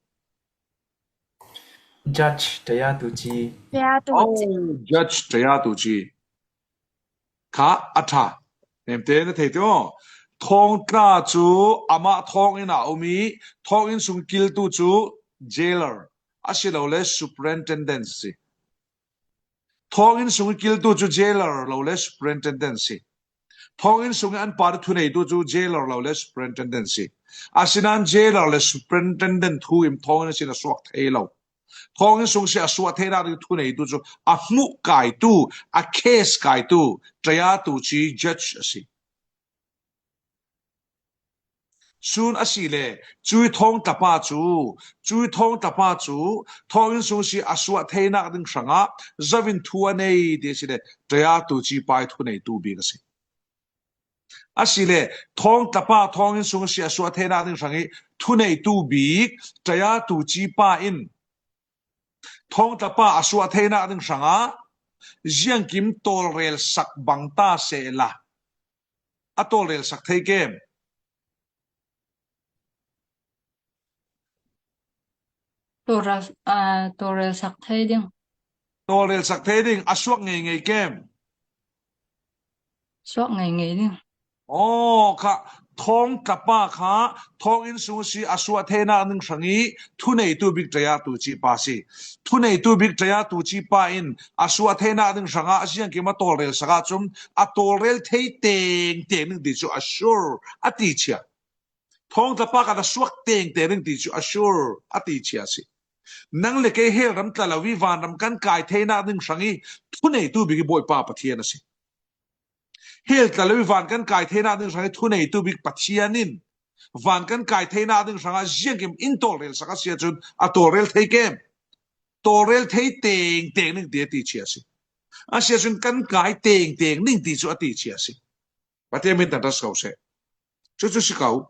Judge, tayatu ci. Tayatu ci. Oh, judge, tayatu ci. Kha a ṭha. Nemte na thei ti aw. Thawngtla cu amah thawng inn ah a um i, thawng inn sung kiltu cu jailer, asilole superintendent si. Thawng inn sung kiltu cu jailer lo le superintendent si. Thawng inn sung an pa thuneitu cu jailer lo le superintendent si. Asinain jailer le superintendent thu in thawng inn sin a suak thei lo. Thawng inn sung si a suah theinak ding thuneitu cu a hmuh kaitu, a case kaitu, tayatu ci judge a si. Cun asile, cui thawngtlapa cu, cui thawngtlapa cu, thawng inn sung si a suah theinak ding hrangah zo in thu a nei ti asile, tayatu ci pa i thuneitu bik a si. Asile, thawngtlapa thawng inn sung si a suah theinak ding hrang i thuneitu bik tayatu ci pa in thawngtlapa a suah theinak ding hrangah ziangkim tawlrel sak bang ta sehla, a tawlrel sak thei kem? Tawlrel, aa, tawlrel sak thei ding. Tawlrel sak thei ding, a suak ngeingei kem? Suak ngeingei ding. Aw, kha, thawngtlapa kha, thawng inn sung si a suah theinak ding hrang i thuneitu bik tayatu ci pa si. Thuneitu bik tayatu ci pa in a suah theinak ding hrangah a ziangkim a tawlrel sak ahcun a tawlrel thei tengteng ding ti cu a sure a ti chia. Thawngtlapa kha a suak tengteng ding ti cu a sure a ti chia si. Nang le kei hell ram tla lo i vanram kan kai theinak ding hrang i thuneitu bik i Bawipa Pathian a si. Hell tla lo i van kan kai theinak ding hrang i thuneitu bik Pathian in van kan kai theinak ding hrangah ziangkim in tawlrel sak a si ahcun a tawlrel thei kem? Tawlrel thei tengteng ding ti a ti chia si. A si ahcun kan kai tengteng ding ti cu a ti chia si. Pathian min tangṭhat si ko seh. Cucu si ko.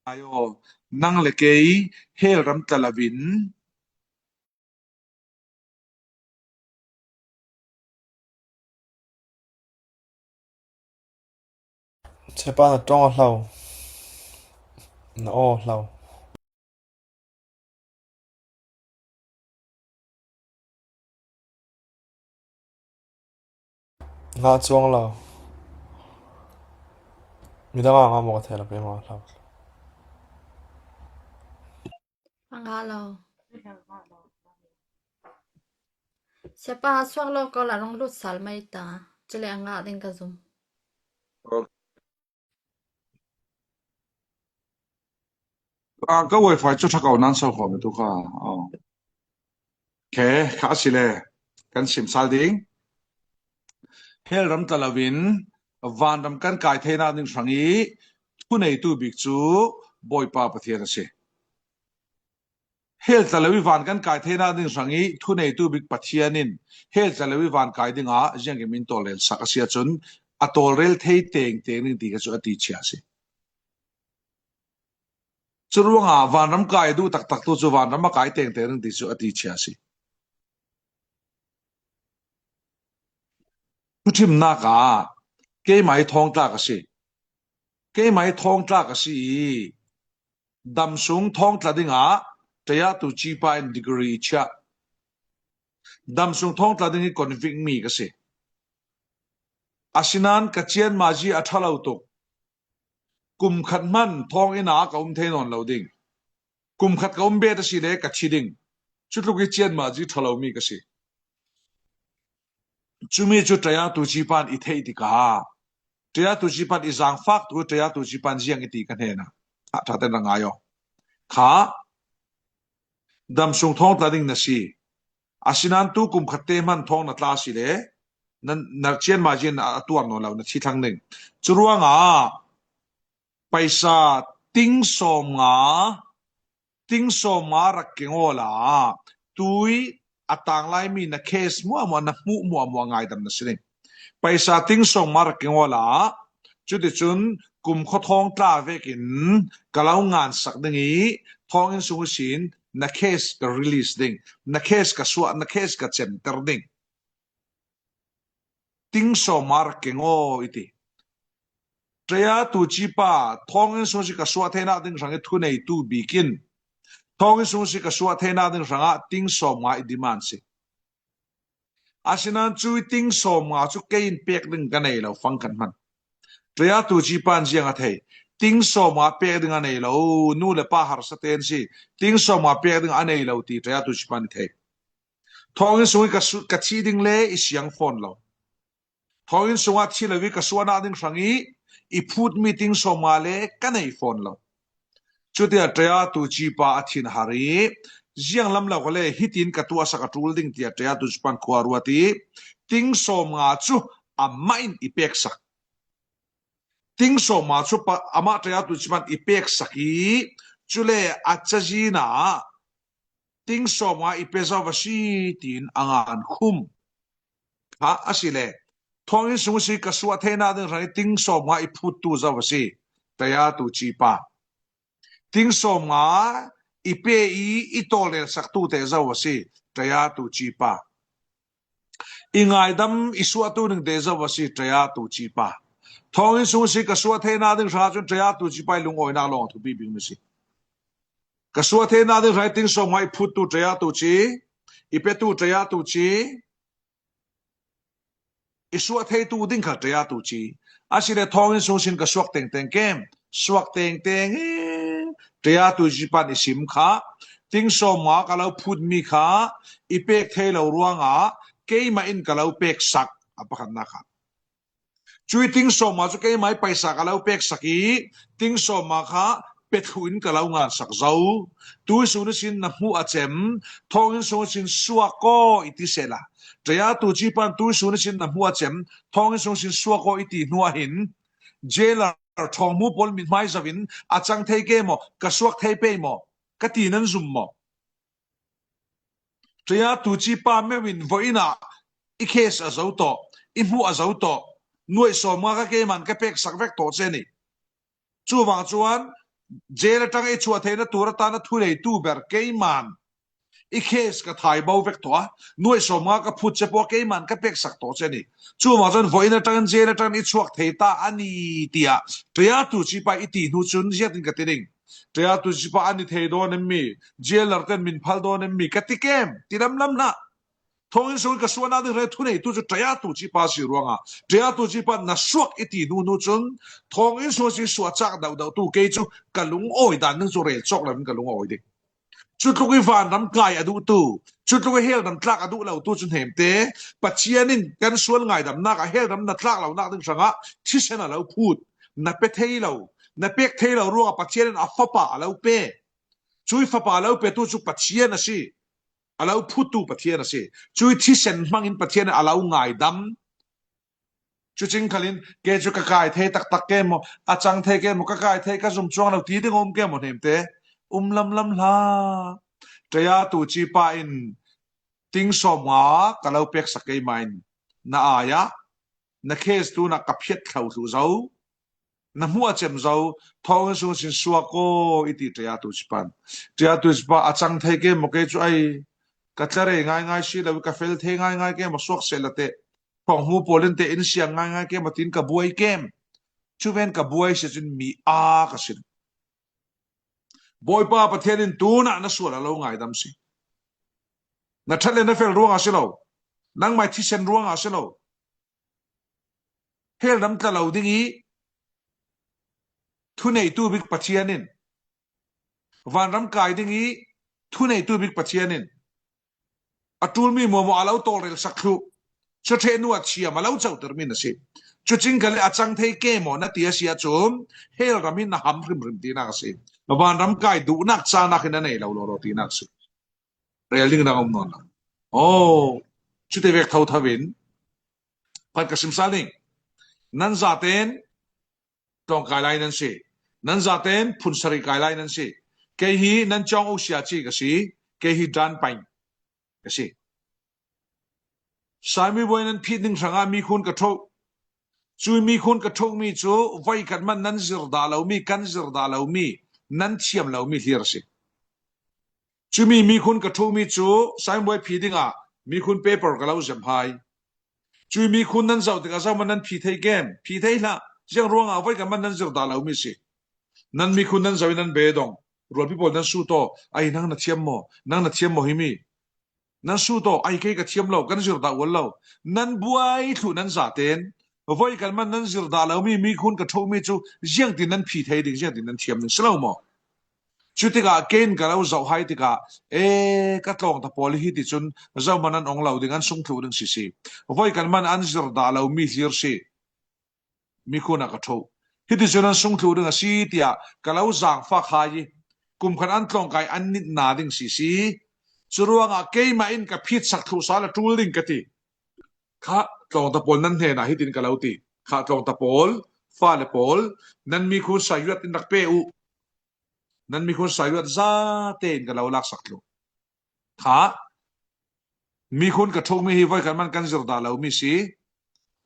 Ayo, nang le kei hell ram tla lo in Sepa na ṭong a hlo. Na aw hlo. Ngah cuang lo. Midang a ngah maw ka thei lo, keimah a hlo. A ngah lo. Siapa, suak lo ko la rong lut sal mai ta. Chule a ngah ding ka zum. Ah, ka wifi chu thakau nan sau khawm tu kha. Oh. Khe, kha si le. Kan sim sal ding. Hel ram tla lovin, van ram kan kai theina ding hrang i, thuneitu bik chu Bawipa Pathian a si. Hel tla lo i van kan kai theina ding hrang i, thuneitu bik Pathian in, hel tla lo i van kai dinga, ziang ke min tawlrel sak a si a chun, a tawlrel thei teng teng ding ti ka chu a ti chia si. Chu ruanga vanram kai duh taktak tu chu vanram a kai tengteng ding ti chu a ti chia si. Thuthimnak ah keimah hi thawngtla ka si. Keimah hi thawngtla ka si i damsung thawngtla dingah tayatu chipa in degree i chia. Damsung thawngtla ding hi convict mi ka si. Asinan ka chianmazi a ṭha lo tuk. Kum khat hman thawng ina ka um thei nawn lo ding. Kum khat ka um bet a si le ka thi ding. Chutluk i chianmazi ṭha lo mi ka si. Chumi chu tayatu chipan i theih tikah tayatu chipan i zangfak tu tayatu chipan ziang i ti ka hnena. Kha ṭha ten ra ngai aw. Kha damsung thawngtla ding na si. Asinan tu kum khat te hman thawng na tla si le na, na chianmazi in a tuar nawn lo na thi thlang ding. Churuangah paisa ting sawmnga, ting sawmnga rak keng awla tui a tanglai mi na case muahmuah na hmuh muahmuah ngaidam na si ding. Paisa ting sawmnga rak keng awla chuticun kum khaw thawngtla vekin ka lo ngansak ding i thawngin sung ihsin na case ka release ding, na case ka suah, na case ka cemter ding. Ting sawmnga rak keng aw i ti. Tayatu chipa thawngin sung ihsin ka suah theina ding hrang i thuneitu bikin thawngin sung ihsin ka suah theina ding hrangah ting sawmnga i demand si. Asinan chu i ting sawmnga chu kei in pek ding ka nei lo fang kan hman. Tayatu chipan ziang a thei. Ting sawmnga pek ding a nei lo. Nu le pa harsa ten si. Ting sawmnga pek ding a nei lo ti tayatu chipan i thei. Thawngin sung i ka, su, ka thi ding le i siang fawn lo. Thawngin sungah thi lo i ka suahna ding hrang i i phut mi ting sawmnga le ka nei fawn lo. Chutia tayatu chipa a thin har i ziang lam lo kha le hitin ka tuahsak a tul ding tia tayatu chipan khua ruat i ting sawmnga chu amah in i peksak. Ting sawmnga chu pa, amah tayatu chipan i peksak i chule a chazina ting sawmnga i pe zo va si tiin a ngan khum. Kha a si le thawngin sung si ka suah theina ding hrang i ting sawmnga i phuttu zo va si tayatu chipa. Ting sawmnga i pe i i tawlrel saktu te zo va si tayatu chipa. I ngaidam i suahtu ning te zo va si tayatu chipa. Thawngin sung si ka suah theina ding hrang chun tayatu chipa i lungawinak lawng a thupi bik mi si. Ka suah theina ding hrang i ting sawmnga i phuttu tayatu chi, i petu tayatu chi, i suah theitu ding kha tayatu chi. A si le thawngin sung sin ka suak tengteng kem, suak tengteng e, tayatu chipan i sim kha, ting sawmnga ka lo phut mi kha, i pek thei lo ruangah, keimah in ka lo peksak, a pakhatna kha. Cui ting sawmnga cu keimah i paisa ka lo peksak i, ting sawmnga kha pethluh in ka lo ngansak zo. Tui sun ihsin na hmuh a cem, thawngin sung ihsin suak aw i ti sehla. Tayatu chipan tui sun ihsin na hmuh a cem, thawngin sung ihsin suak aw i ti hnu ah hin, jailer thawng hmu pawl mithmai zo in a cang thei ke maw, ka suak thei pei maw, ka ti nan zum maw? Tayatu chipa meuh in vawiinah i case a zo tawh, i hmuh a zo tawh, nuai sawmnga kha keiman ka peksak vek tawh che ni. Chuvang chuan jail aṭanga i chhuah theihna tur atan a thuneitu ber keiman i case ka thaibo vek tawh a, nuai sawmnga ka phut che pawh keiman ka peksak tawh che ni. Chuvang chuan vawiin aṭangin jail aṭangin i chhuak thei ta a ni tia tayatu chipa i ti hnu chun ziatin ka ti ding. Tayatu chipa a ni thei dawn em mi, jailer ten min phal dawn em mi ka ti kem, ti lam lam hna. Thawngin sung ka suahna ding hrang thuneitu chu tayatu chipa si ruanga, tayatu chipa na suak i ti hnu hnu chun thawngin sung si suah chak dauh dauh tu kei chu ka lungawi dan ding chu rel chawk lovin ka lungawi ding. Cutluk i vanram kai a duhtu, cutluk i hell ram tlak a duh lotu cu hnemte, Pathian in kan sual ngaidamnak ah hell ram na tlak lonak ding hrangah thisen a lo phut, na pe thei lo, na pek thei lo ruangah Pathian in a fapa a lo pe. Cui fapa a lo petu cu Pathian a si. A lo phuttu Pathian a si. Cui thisen hmangin Pathian in a lo ngaidam. Cucing khalin, ke cu ka kai thei taktak ke maw, a cang thei ke maw, ka kai thei, ka zum cuang lo ti ding a um ke maw hnemte? Um lamlam hla. Taya tu ci pa in ting sawm nga ka lo peksak keimah in na ai ah, na case tunah ka phiat thlo thluh zo, na hmuh a cem zo, thawng in sung sin suak aw i ti taya tu ci pan. Taya tu ci pa a cang thei ke maw, kei cu ai ka tla rei ngaingai si lo, ka fel thei ngaingai ke maw, suak seh la teh. Thawng hmu pawl in teh in siang ngaingai ke maw, tin ka buai kem. Cu ven ka buai si cun mi a ka sin. Bawipa Pathian in tunah na sual a lo ngaidam si. Na ṭhat le na fel ruangah si lo. Nangmai thisen ruangah si lo. Hell ram tla lo ding i thuneitu bik Pathian in, vanram kai ding i thuneitu bik Pathian in, a ṭulmi muahmuah a lo tawlrelsak thluh, cu ṭheh hnu ah thiam a lo cotermi na si. Cucing khalin a cang thei ke maw na ti a si ahcun, hell ram in na ham hrimhrim tinak a si. Vanram kai duhnak cahnak in na nei lo lawlaw tinak a si. Rel ding dang a um nawn lo. Aw, cuti vek thotho in phan ka sim sal ding. Nan zaten tlawng kai lai nan si. Nan zaten phun sarih kai lai nan si. Kei hi nan cawng usia ci ka si. Kei hi dan pain ka si. Saimi buai nan phit ning hrangah mikhun ka ṭhoh. Cui mikhun ka ṭhohmi cu voi kan man nan zir dah lomi, kan zir dah lomi, nan thiam lomi hlir a si. Cumi mikhun ka ṭhohmi cu saimi buai phi dingah mikhun paper ka lo zem hai. Cui mikhun nan zoh tikah zohman nan phi thei kem? Phi thei hlah. Ziang ruangah voi kan man nan zir dah lomi si. Nan mikhun nan zoh i nan bedong. Rualpi pawl nan sut aw. Ai, nang na thiam maw? Nang na thiam maw himi? Nan sut aw. Ai, kei ka thiam lo. Kan zir dah ual lo. Nan buai thluh nan zaten voi kan man nan zir dah lomi mikhun ka ṭhohmi cu ziangtin nan phi thei ding, ziangtin nan thiam ding si lo maw? Cutikah kei in ka lo zoh hai tikah, e, ka tlawngta pawl hi ti cun zohman an ong lo ding, an sung thluh ding sisi. Voi kan man an zir dah lomi hlir si. Mikhun a ka ṭhoh. Hiti cun an sung thluh ding a si tiah ka lo zaangfak hai i kum khat an tlawngkai an nitna ding sisi. Curuangah keimah in ka phitsak thluh sal a ṭul ding ka ti. Kha tlawngta pawl nan hnenah hitin ka lo ti. Kha tlawngta pawl, fale pawl, nan mikhun sayuat in rak pe uh. Nan mikhun sayuat zate in ka lo laksak thluh. Kha mikhun ka ṭhohmi hi voi kan man kan zir dah lomi si.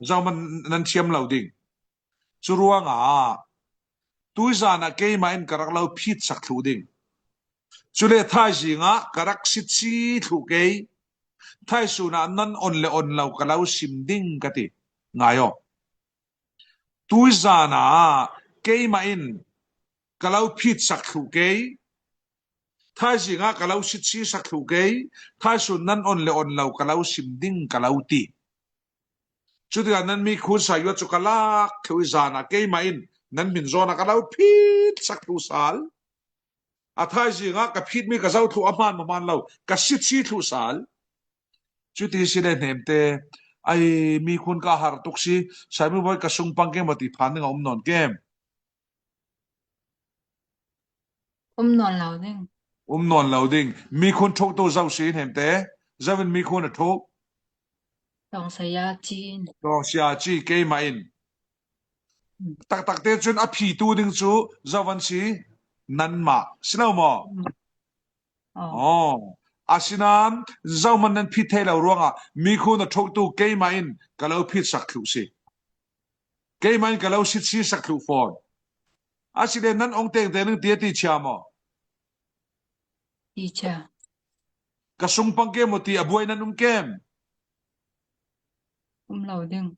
Zohman nan thiam lo ding. Curuangah tuizan ah keimah in ka rak lo phitsak thluh ding. Cule thaizing ah ka rak sitsi thluh kei. Thaisun ah nan on le on lo ka lo sim ding ka ti. Ngai aw. Tuizan ah keimah in ka lo phitsak thluh kei. Thaizing ah ka lo sitsi sak thluh kei. Thaisun nan on le on lo ka lo sim ding ka lo ti. Cutikah nan mikhun sayuat cu ka lak thluh i zan ah keimah in nan hmin zawn ah ka lo phitsak thluh sal. A thaizing ah ka phitmi ka zoh thluh a hmaan maw hmaan lo, ka sitsi thluh sal. Cuti si le hnemte, ai, mikhun ka har tuk si, saimi voi ka sung pang kem maw ti phan ding a um nawn kem? Um nawn lo ding. Um nawn lo ding. Mikhun ṭhohtu zo si hnemte, zo in mikhun a ṭhoh. Tawngsia ci in. Tawngsia ci keimah in. Taktakte cun a phitu ding cu zovan si nanmah si lo maw? Aw. Aw. Asinain zohman nan phit thei lo ruangah mikhun a ṭhohtu keimah in ka lo phitsak thluh si. Keimah in ka lo sitsi sak thluh fawn. Asile nan ong tengteng ning ti a ti chia maw? Ti chia. Ka sung pang kem maw ti a buai nan um kem? Um lo ding.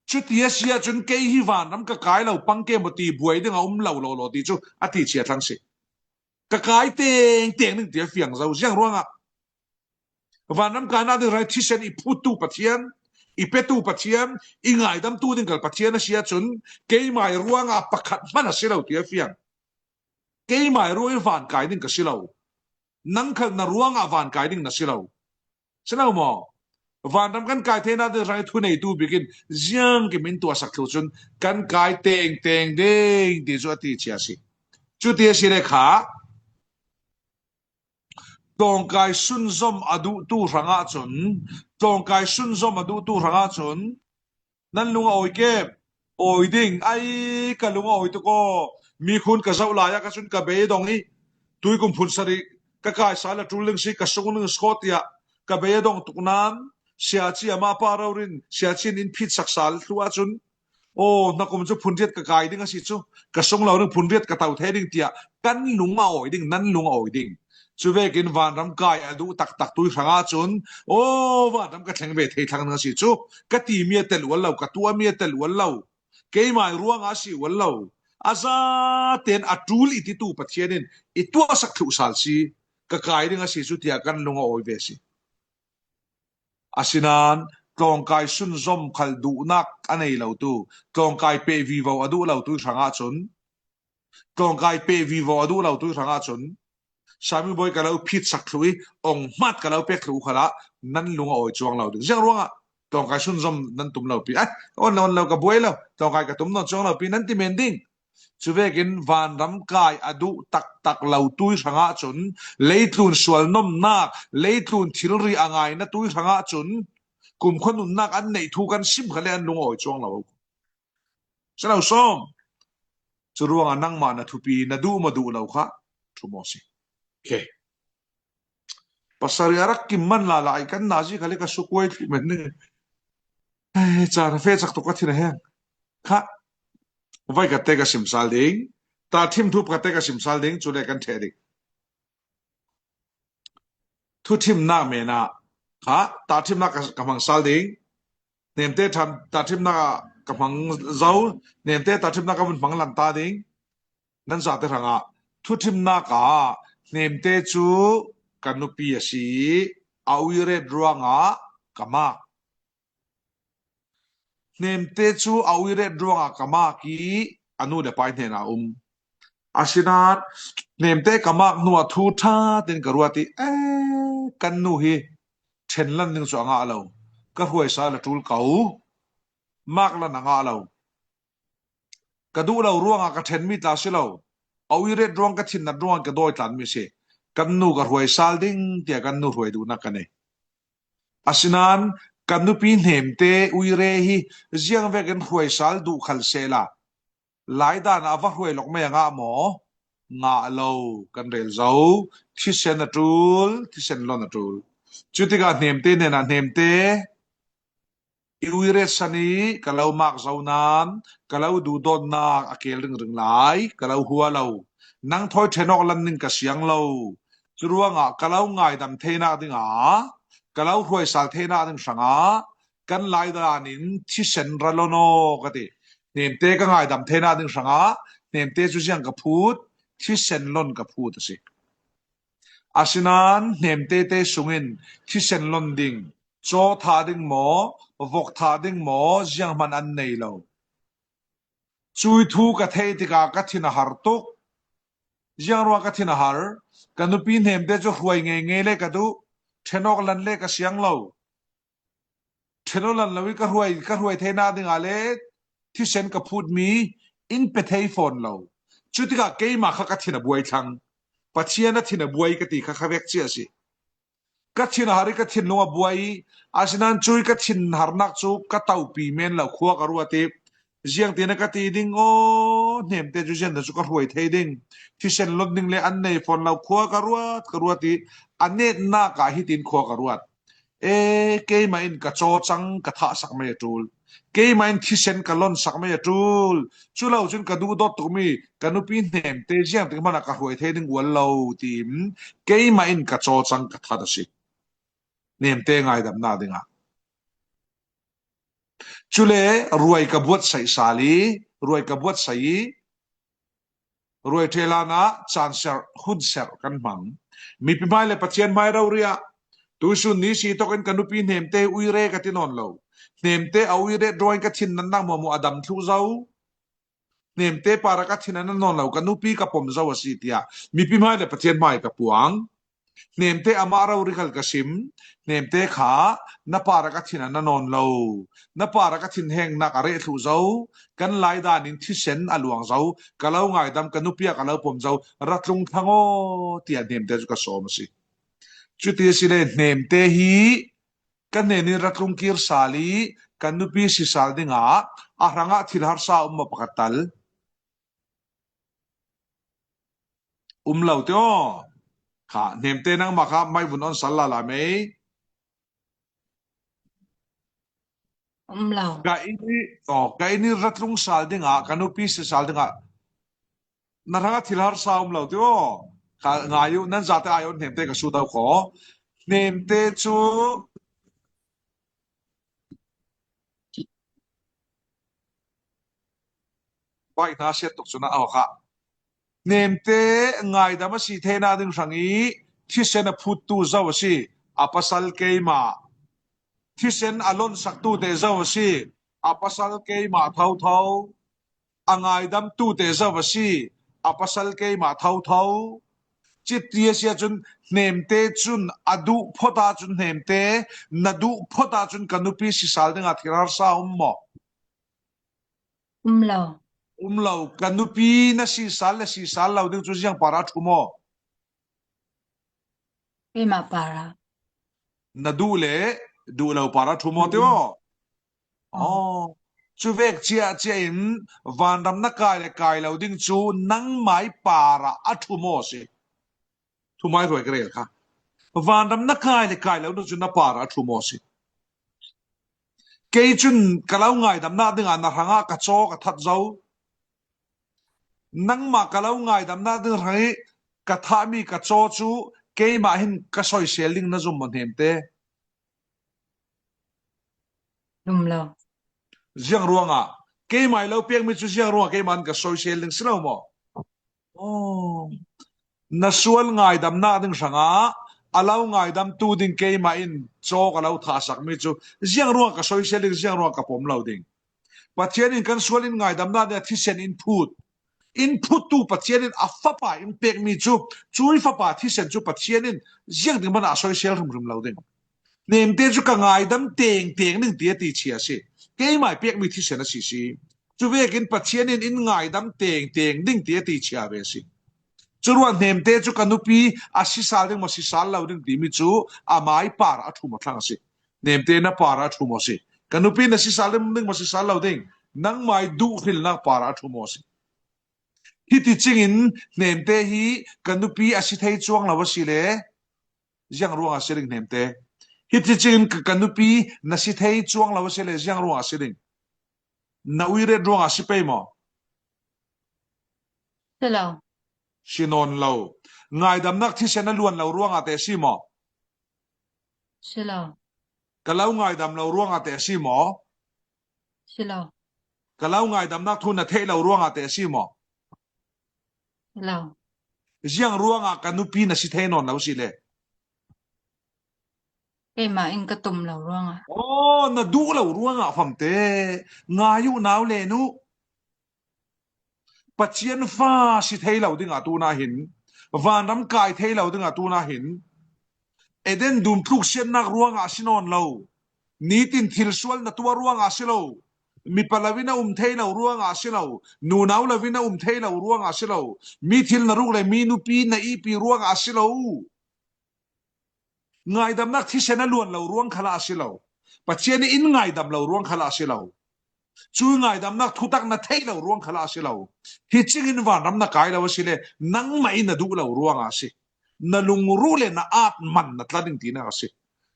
Cuti a si ahcun kei hi vanram ka kai lo pang kem maw ti buai ding a um lo lo lo ti cu a ti chia thlang si. Ka kai tengteng ning ti a fiang zo. Ziang ruangah vanram kainak ding rai thisen i phuttu Pathian, i petu Pathian, i ngaidamtu ding kal Pathian a si ahcun keimai ruangah pakhat hman a si lo ti a fiang. Keimai ruang i van kai ding ka si lo. Nang khal na ruangah van kai ding na si lo. Si lo maw? Vanram kan kai theihna ding hrang i thuneitu bikin ziang kim in tuahsak thluh cun kan kai tengteng ding ti cu a ti cia si. Cuti a si le kha, tlawngkai sunzom a duhtu hrangah cun, tlawngkai sunzom a duhtu hrangah cun, nan lung a awi kem? Awi ding, ai, ka lung a awi tuk aw. Mikhun ka zoh lai ah ka cun ka bei a dong i, tuikum phun sarih ka kai sal a ṭul ding si, ka sung ding si khaw tiah ka bei a dong tuk nain, Siaci amah pa rori in, Siaci in in phitsak sal thluh ahcun, aw, hnakum cu phun riat ka kai ding a si cu, ka sung lo ding phun riat ka to thei ding tiah kan lung a awi ding, nan lung a awi ding. Cuvekin vanram kai a duh taktak tu hrangah cun, aw, vanram ka thleng ve thei thlang ding a si cu, ka timi a tel ual lo, ka tuahmi a tel ual lo, keimah ruangah a si ual lo. A zaten a ṭul i titu Pathian in i tuahsak thluh sal si, ka kai ding a si cu tiah kan lung a awi ve si. Asinain tlawngkai sunzom khal duhnak a nei lo tu, tlawngkai peh vivo a duh lo tu hrangah cun, tlawngkai peh vivo a duh lo tu hrangah cun, Sami bawi ka lo phitsak thluh i, ong hmat ka lo pek thluh khalah nan lung a awi cuang lo ding. Ziang ruangah tlawngkai sunzom nan tum lo pi, ai, on lo, on lo, ka buai lo, tlawngkai ka tum nawn cuang lo pi, nan ti men ding. Cuvekin vanram kai a duh taktak lo tu hrangah cun, leitlun sual nomnak, leitlun thilri a ngaina tu hrangah cun, kumkhua nunnak an neih thu kan sim kha le an lung a awi cuang lo. Si lo sawm. Cu ruangah nangmah na thupi, na duh maw duh lo kha ṭhum aw si. Okay. Pasarih a rak kim man lala i kan nazi kha le ka sukuai thluh men ding. Ai, caan a feh cak tuk ka thin a heng. Kha, vai ka te ka sim sal ding. Tahṭhim thup ka te ka sim sal ding, cu le kan ṭheh ding. Thuṭhimnak men ah kha, tahṭhimnak ka, ka hmang sal ding. Nemte ṭham-, tahṭhimnak ah ka hmang zo, nemte tahṭhimnak ka vun hmang lan ta ding. Nan zate hrangah thuṭhimnak ah nemte cu ka nupi a si i, a uiret ruangah ka mak. Nemte cu a uiret ruangah ka mak i, a nu le pa i hnenah a um. Asinain nemte ka mak hnuah thu ṭha tein ka ruat i, ee, kan nu hi ṭhen lan ding cu a ngah lo. Ka hruai sal a ṭul ko. Mak lan a ngah lo. Ka duh lo ruangah ka ṭhenmi tla si lo. A uiret ruang ka thinnat ruangah ka dawi tlanmi si. Kan nu ka hruai sal ding tiah kan nu hruai duhnak ka nei. Asinain kan nupi hnemte uire hi ziang vekin hruai sal duh khal sehla, laidan ah a va hruai lawk mei a ngah maw? Ngah lo, kan rel zo. Thisen a ṭul, thisen lon a ṭul. Cutikah hnemte hnenah hnemte i uiret san i ka lo mak zo nain ka lo duhdawtnak a keel ringring lai, ka lo hua lo. Nang thawi ṭhen awk lan ning ka siang lo. Curuangah ka lo ngaidam theinak dingah, ka lo hruai sal theinak ding hrangah kan laidan in thisen ra lon aw ka ti. Hnemte ka ngaidam theinak ding hrangah hnemte cu ziang ka phut, thisen lon ka phut a si. Asinain hnemtete sungin thisen lon ding, caw thah ding maw, vok thah ding maw, zianghman an nei lo. Cui thu ka theih tikah ka thin a har tuk. Ziangruang ka thin a har? Ka nupi hnemte cu hruai ngeingei le ka duh, ṭhen awk lan le ka siang lo. Ṭhen awk lan lo i ka hruai, ka hruai theinak dingah le thisen ka phutmi in pe thei fawn lo. Cutikah keimah kha ka thin a buai thlang. Pathian a thin a buai ka ti kha kha vek cia a si. Ka thin a har i ka thinlung a buai i, asinain cui ka thin harnak cu ka topi men lo, khua ka ruat i, ziangtin a ka ti ding aw, hnemte cu ziangtin cu ka hruai thei ding, thisen lon ding le an nei fawn lo, khua ka ruat, ka ruat i, a netnak ah hitin khua ka ruat. E, keimah in ka cawcang ka thahsak mei a ṭul. Keimah in thisen ka lonsak mei a ṭul. Cu lo cun ka duhdawt tukmi ka nupi hnemte ziangtik hmanh ah ka hruai thei ding ual lo, tiin keimah in ka cawcang ka that a si. Hnemte ngaidamnak dingah. Cule ruai ka buatsaih sal i, ruai ka buatsaih i, ruai ṭhelan ah caan serh, hun serh kan hmang. Mipi hmai le Pathian hmai rori ah tuisun ni si tawk in ka nupi hnemte uire ka ti nawn lo. Hnemte a uiret ruangin ka thin natnak hmuahhmuah a dam thluh zo. Hnemte parah ka thin a nat nawn lo, ka nupi ka pom zo a si, tiah mipi hmai le Pathian hmai ka puang. Hnemte amah rori khal ka sim, Hnemte kha na parah ka thin a na nawn lo, na parah ka thinhengnak a reh thluh zo, kan lai danin thisen a luang zo, ka lo ngaidam, ka nupi ah ka lo pom zo, ra tlung thlang aw, tiah Hnemte cu ka sawm a si. Cuti asile Hnemte hi ka hnenin ra tlung kir sal i ka nupi si sal dingah a hrangah thil harsa a um maw pakhat tal? Um lo te aw. Kha, Hnemte nangmah kha mai vun on sal lala mei. Um lo. Ka inn i, aw, ka inn i ra tlung sal dingah, ka nupi si sal dingah na hrangah thil harsa um lo te aw. Kha, ngai uh, nan zate ai on Hnemte ka sut aw khaw. Hnemte cu Baih hna siat tuk cun a awk ah Hnemte ngaidam a si theinak ding hrang i thisen a phuttu zo a si, a pasal keimah. Thisen a lonsaktu te zo a si, a pasal keimah thotho. A ngaidamtu te zo a si, a pasal keimah thotho. Citi a si ahcun Hnemte cun a duh phot ahcun Hnemte, na duh phot ahcun ka nupi si sal dingah thil harsa a um maw? Um lo. Um lo. Ka nupi na si sal le si sal lo ding cu ziang par a ṭhu maw? Keimah par a. Na duh le duh lo par a ṭhu maw te aw? Aw. Aw. Cu vek cia cia in vanram na kai le kai lo ding cu nangmai par a a ṭhu maw si? Thumai ruai ka rel kha. Vanram na kai le kai lo ding cu na par a a ṭhu maw si? Kei cun ka lo ngaidamnak dingah na hrangah ka caw ka that zo. Nangmah ka lo ngaidamnak ding hrang i ka thahmi ka caw cu keimah hin ka soisel ding na zum maw Hnemte? Lum lo. Ziang ruangah? Keimah i lo pekmi cu ziang ruangah keimah in ka soisel ding si lo maw? Aw. Na sual ngaidamnak ding hrangah a lo ngaidamtu ding keimah in caw ka lo thahsakmi cu ziang ruangah ka soisel ding, ziang ruangah ka pom lo ding? Pathian in kan sual in ngaidamnak ding a thisen in phut. In phuttu Pathian in a fapa in pekmi cu, cui fapa thisen cu Pathian in ziangtin hmanh ah a soisel hrimhrim lo ding. Hnemte cu ka ngaidam tengteng ding ti a ti chia a si. Keimah i pekmi thisen a si si. Cu vekin Pathian in in ngaidam tengteng ding ti a ti chia ve a si. Curuangah Hnemte cu ka nupi a si sal ding maw, si sal lo ding timi cu amai par a ṭhu maw thlang a si. Hnemte na par a ṭhu maw si? Ka nupi na si sal ding maw, si sal lo ding? Nangmai duh hrilnak par a ṭhu maw si? Hiti cingin Hnemte hi ka nupi a si thei cuang lo a si le ziang ruangah a si ding Hnemte? Hiti cingin ka, ka nupi na si thei cuang lo a si le ziang ruangah a si ding? Na uiret ruangah a si pei maw? Si lo. Si nawn lo. Ngaidamnak thisen a luan lo ruangah te a si maw? Si lo. Ka lo ngaidam lo ruangah te a si maw? Si lo. Ka lo ngaidamnak thu na theih lo ruangah te a si maw? Si lo. Ziang ruangah ka nupi na si thei nawn lo si le? Keimah in ka tum lo ruangah. Aw, na duh lo ruangah famte. Ngai uh nau le nu. Pathian fa si thei lo dingah tunah hin, vanram kai thei lo dingah tunah hin, Eden dum tluk siatnak ruangah a si nawn lo. Nitin thil sual na tuah ruangah a si lo. Mipa lo in a um thei lo ruangah a si lo. Nunau lo in a um thei lo ruangah a si lo. Mi thil na ruk le mi nupi na ihpi ruangah a si lo. Ngaidamnak thisen a luan lo ruang khalah a si lo. Pathian in in ngaidam lo ruang khalah a si lo. Cu ngaidamnak thutak na theih lo ruang khalah a si lo. Hi cingin vanram na kai lo a si le nangmah in na duh lo ruangah a si. Na lungruh le na at man na tla ding tinak a si.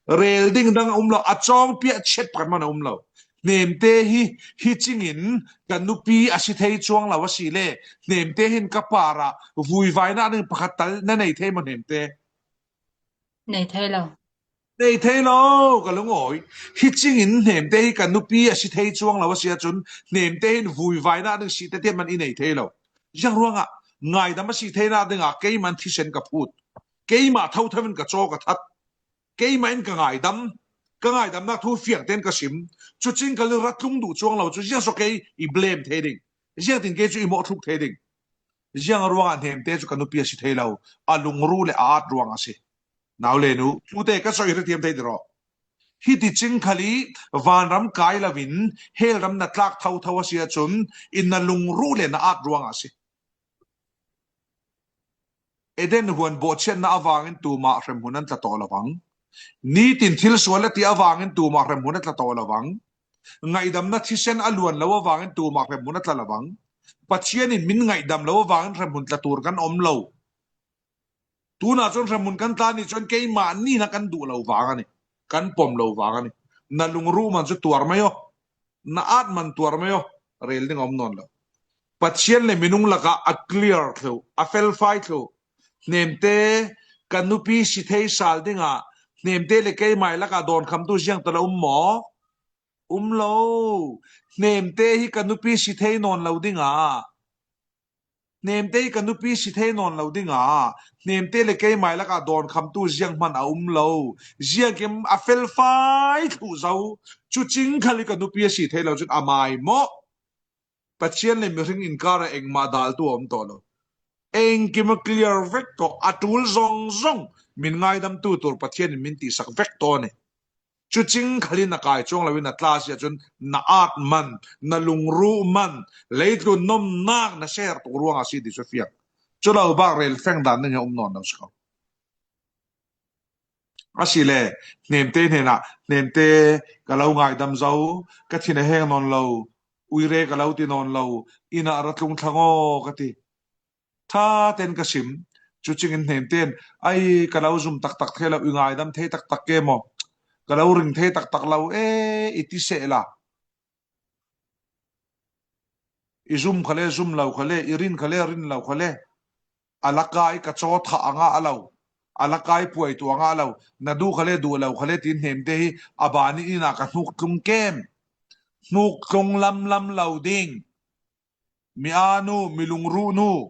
Rel ding dang a um lo, a cawng piah chet pakhat man a um lo. Hnemte hi, hi cingin ka nupi a si thei cuang lo a si le, Hnemte hin ka parah vuivainak ding pakhat tal na nei thei maw Hnemte? Nei thei lo. Nei thei lo, ka lungawi. Hi cingin Hnemte hi ka nupi a si thei cuang lo a si ahcun, Hnemte hin vuivainak ding si tete man i nei thei lo. Ziang ruangah? Ngaidam a si theinak dingah keimah in thisen ka phut. Keimah thotho in ka caw ka that. Keimah in ka ngaidam. Ka ngaidamnak thu fiang tein ka sim. Cucing ka lung ra tlung duh cuang lo cu ziang so kei i blame thei ding? Ziangtin kei cu i mawhthluk thei ding? Ziang ruangah Hnemte cu ka nupi a si thei lo? A lungruh le a at ruangah a si. Nau le nu, tute ka soi hrethiam thei diraw. Hiti ching khali vanram kai lovin, hell ram na tlak thotho a si ahcun, in na lungruh le na at ruangah a si. Eden huan bawhchiatna avangin tumah hremhmun an tla taw lovang. Nitin thil sual a ti avangin tumah hremhmun a tla taw lovang. Ngaihdamna thisen a luan lo avangin tumah hremhmun a tla lovang. Pathian in min ngaihdam lo avangin hremhmun tla tur kan om lo. Tunah cun hremhmun kan tla ni cun keimah ni na kan duh lo vang a ni, kan pom lo vang a ni. Na lungruh man cu tuar mai aw, na at man tuar mai aw, rel ding a um nawn lo. Pathian le minung lakah a clear thlu, a felfai thlu. Hnemte ka nupi si thei sal dingah hnemte le keimai lakah dawnkhamtu ziang tal a um maw? Um lo. Hnemte hi ka nupi si thei nawn lo dingah Hnemte hi ka nupi si thei nawn lo dingah hnemte le keimai lakah dawnkhamtu zianghman a um lo. Ziangkim a felfai thluh zo. Cucing khal hi ka nupi a si thei lo cun a mai maw? Pathian le mihring inkar ah engmah daltu a um taw lo. Engkim a clear vek tawh a tul zong zong min ngaidamtu tur Pathian in min tihsak vek taw ni. Cucing khal in na kai cuang loin na tla si ahcun na at man, na lungruh man, leitlun nomnak na ser tuk ruangah si ti cu fiang. Cu lo bak rel feng dan na um nawn lo si ko. Asile, hnemte hnenah, hnemte ka lo ngaidam zo, ka thin a heng nawn lo, uire ka lo ti nawn lo, inn ah ra tlung thlang aw ka ti. Ṭha ten ka sim. Cucingin hnemten, ai, ka lo zum taktak thei lo, i ngaidam thei taktak ke maw? Ka lo ring thei taktak lo, e, i ti sehla. I zum khale, zum lo khale, i rin khale, rin lo khale. A lakai ka caw thah a ngah lo. A lakai puai tuah a ngah lo. Na duh khale, duh lo khale, tin hnemte hi a ban in inn ah ka hnuk tlung kem. Hnuk tlung lamlam lo ding. Mi anu, mi lungruh nu,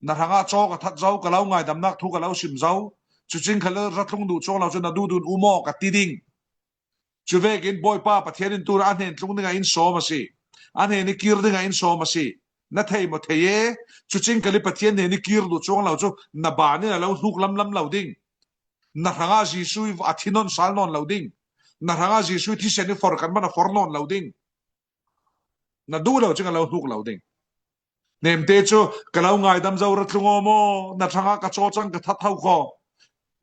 na hrangah caw ka that zo, ka lo ngaidamnak thu ka lo sim zo. Cucing khal ra tlung duh cuang lo cu na duhdun um aw ka ti ding. Cuvekin Bawipa Pathian in tunah a hnen tlung dingah in sawm a si. A hnen i kir dingah in sawm a si. Na thei maw? Thei e. Cucing khal i Pathian hnen i kir duh cuang lo cu na ban in a lo hnuk lamlam lo ding. Na hrangah Jesuh i a thi nawn sal nawn lo ding. Na hrangah Jesuh i thisen i for kan man a for nawn lo ding. Na duh lo cing a lo hnuk lo ding. Hnemte cu, ka lo ngaidam zo, ra tlung aw maw? Na hrangah ka caw cang, ka that tho kho.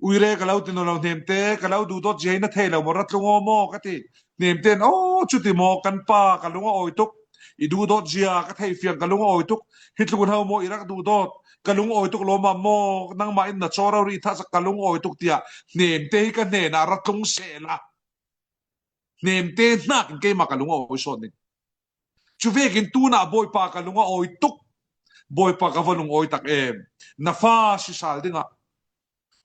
Uire ka lo ti nawn lo, hnemte ka lo duhdawt zia hi na thei lo maw? Ra tlung aw maw? Ka ti. Hnemte in, aw, cuti maw? Kan pa, ka lung a awi tuk. I duhdawt zia ka thei fiang, ka lung a awi tuk. Hi tluk hau maw i rak duhdawt? Ka lung a awi tuk lawmmam maw? Nangmah in na caw rori i thahsak, ka lung a awi tuk, tiah hnemte hi ka hnenah ra tlung sehla. Hnemte hnakin keimah ka lung a awi sawn ding. Cuvekin tunah Bawipa ka lung a awi tuk. Bawipa ka va lungawi tak em. Na fa si sal dingah,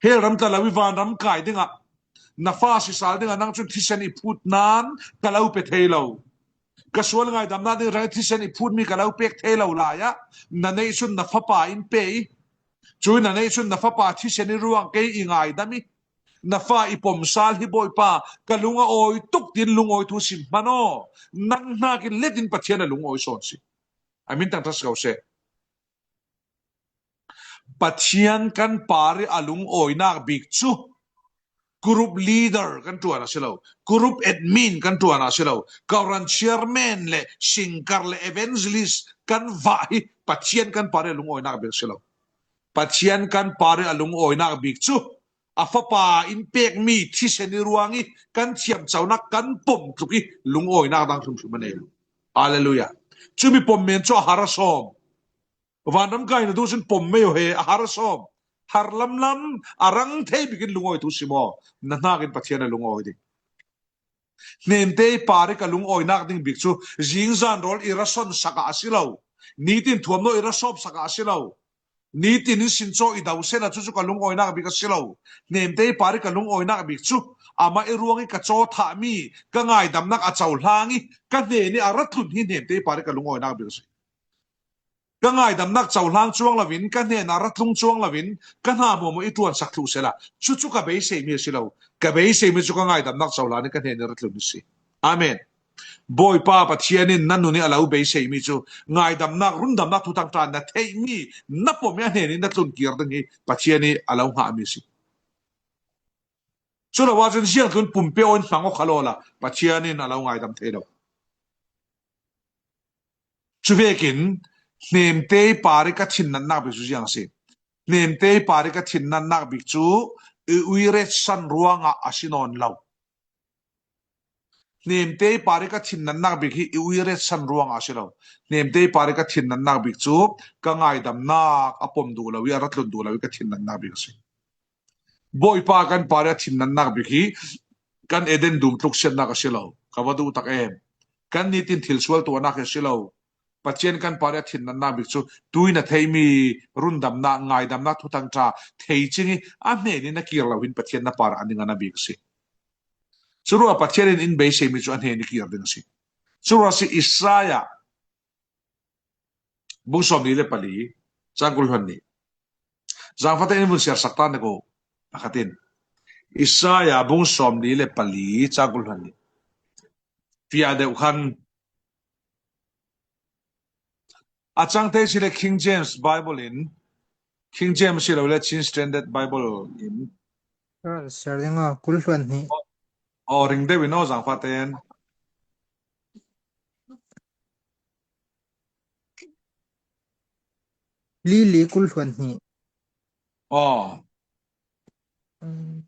hell ram tla lo i vanram kai dingah, na fa si sal dingah nang cun thisen i phut nan ka lo pe thei lo. Ka sual ngaidamnak ding hrang i thisen i phutmi ka lo pek thei lo lai ah, na neih cun na fapa in pe i, cui na neih cun na fapa thisen i ruang kei i ngaidam i, na fa i pom sal hi Bawipa, ka lung a awi tuk tin lungawi thu sim hman aw. Nang hnakin let in Pathian a lungawi sawn si. A min tangtha si ko seh. Pathian kan par i a lungawinak bik cu group leader kan ṭuan a si lo, group admin kan ṭuan a si lo, Koran chairman le singkar le evangelist kan vah hi Pathian kan par i a lungawinak bik a si lo. Pathian kan par i a lungawinak bik cu a fapa in pekmi thisen i ruang i kan thiamconak kan pom tluk i lungawinak dang hrimhrim a nei lo. Hallelujah. Cumi pom men cu a har a sawm. Vanram kai na duh cun pom mei aw he, a har a sawm. Har lamlam, a rang thei bikin lungawi tu si maw? Na hnakin Pathian a lungawi ding. Hnemte i par i ka lungawinak ding bik cu zingzan rawl i ra son sakah a si lo. Nitin thuamnaw i ra sawp sakah a si lo. Nitin in sin caw i do sehna cu cu ka lungawinak bik a si lo. Hnemte i par i ka lungawinak bik cu amah i ruang i ka caw thahmi ka ngaidamnak a cohlang i ka hnen i a ra tlun hi hnemte i par i ka lungawinak bik a si. Ka ngaidamnak cohlang cuang loin, ka hnen a ra tlung cuang loin, ka hna hmuahhmuah i ṭuansak thluh sehla, cucu ka beiseimi a si lo. Ka beiseimi cu ka ngaidamnak cohlang in ka hnen i ra tlun a si. Amen. Bawipa Pathian in na nun i a lo beiseimi cu ngaidamnak, rundamnak thuthang ṭha na theihmi, na pom i a hnen i na tlun kir ding hi Pathian i a lo hngahmi a si. Chu lo a chun ziang tlun pumpi aw in hmang aw kha lo la, Pathian in a lo ngaidam thei lo. Chu vekin hnemte i pari ka thin natnak bik chu ziang a si. Hnemte i pari ka thin natnak bik chu i uiret san ruangah a si nawn lo. Hnemte i pari ka thin natnak bik hi i uiret san ruangah a si lo. Hnemte i pari ka thin natnak bik chu ka ngaidamnak a pom duh lo i a ratlun duh lo i ka thin natnak bik a si. Bawipa kan pari a thin natnak bik hi kan Eden dum tluksiatnak a si lo. Ka va duh tak em. Kan nitin thil sual tuahnak hi a si lo. Pathian kan pari a thin natnak bik chu tuin a thei mi rundamna, ngaidamna thuthang ṭha thei cing i a hnenin a kir lo hin Pathian na par a ning a na bik a si. Churuah Pathian in in beisei mi chu a hnen i kir ding a si. Churuah si Isaiah bung sawmli le pali, chang kul hluan nih. Zangfate in vun siar sak ta na ko, a khatin. Isaiah bung sawmli le pali, chang kul hluan nih. Fiah deuh khan a chang thei si le King James Bible in, King James si lo le Chin Standard Bible in. Siar ding aw, kul hluan nih. Aw, ring deuh in aw, zangfate in. Li li kul hluan nih. Aw. Um,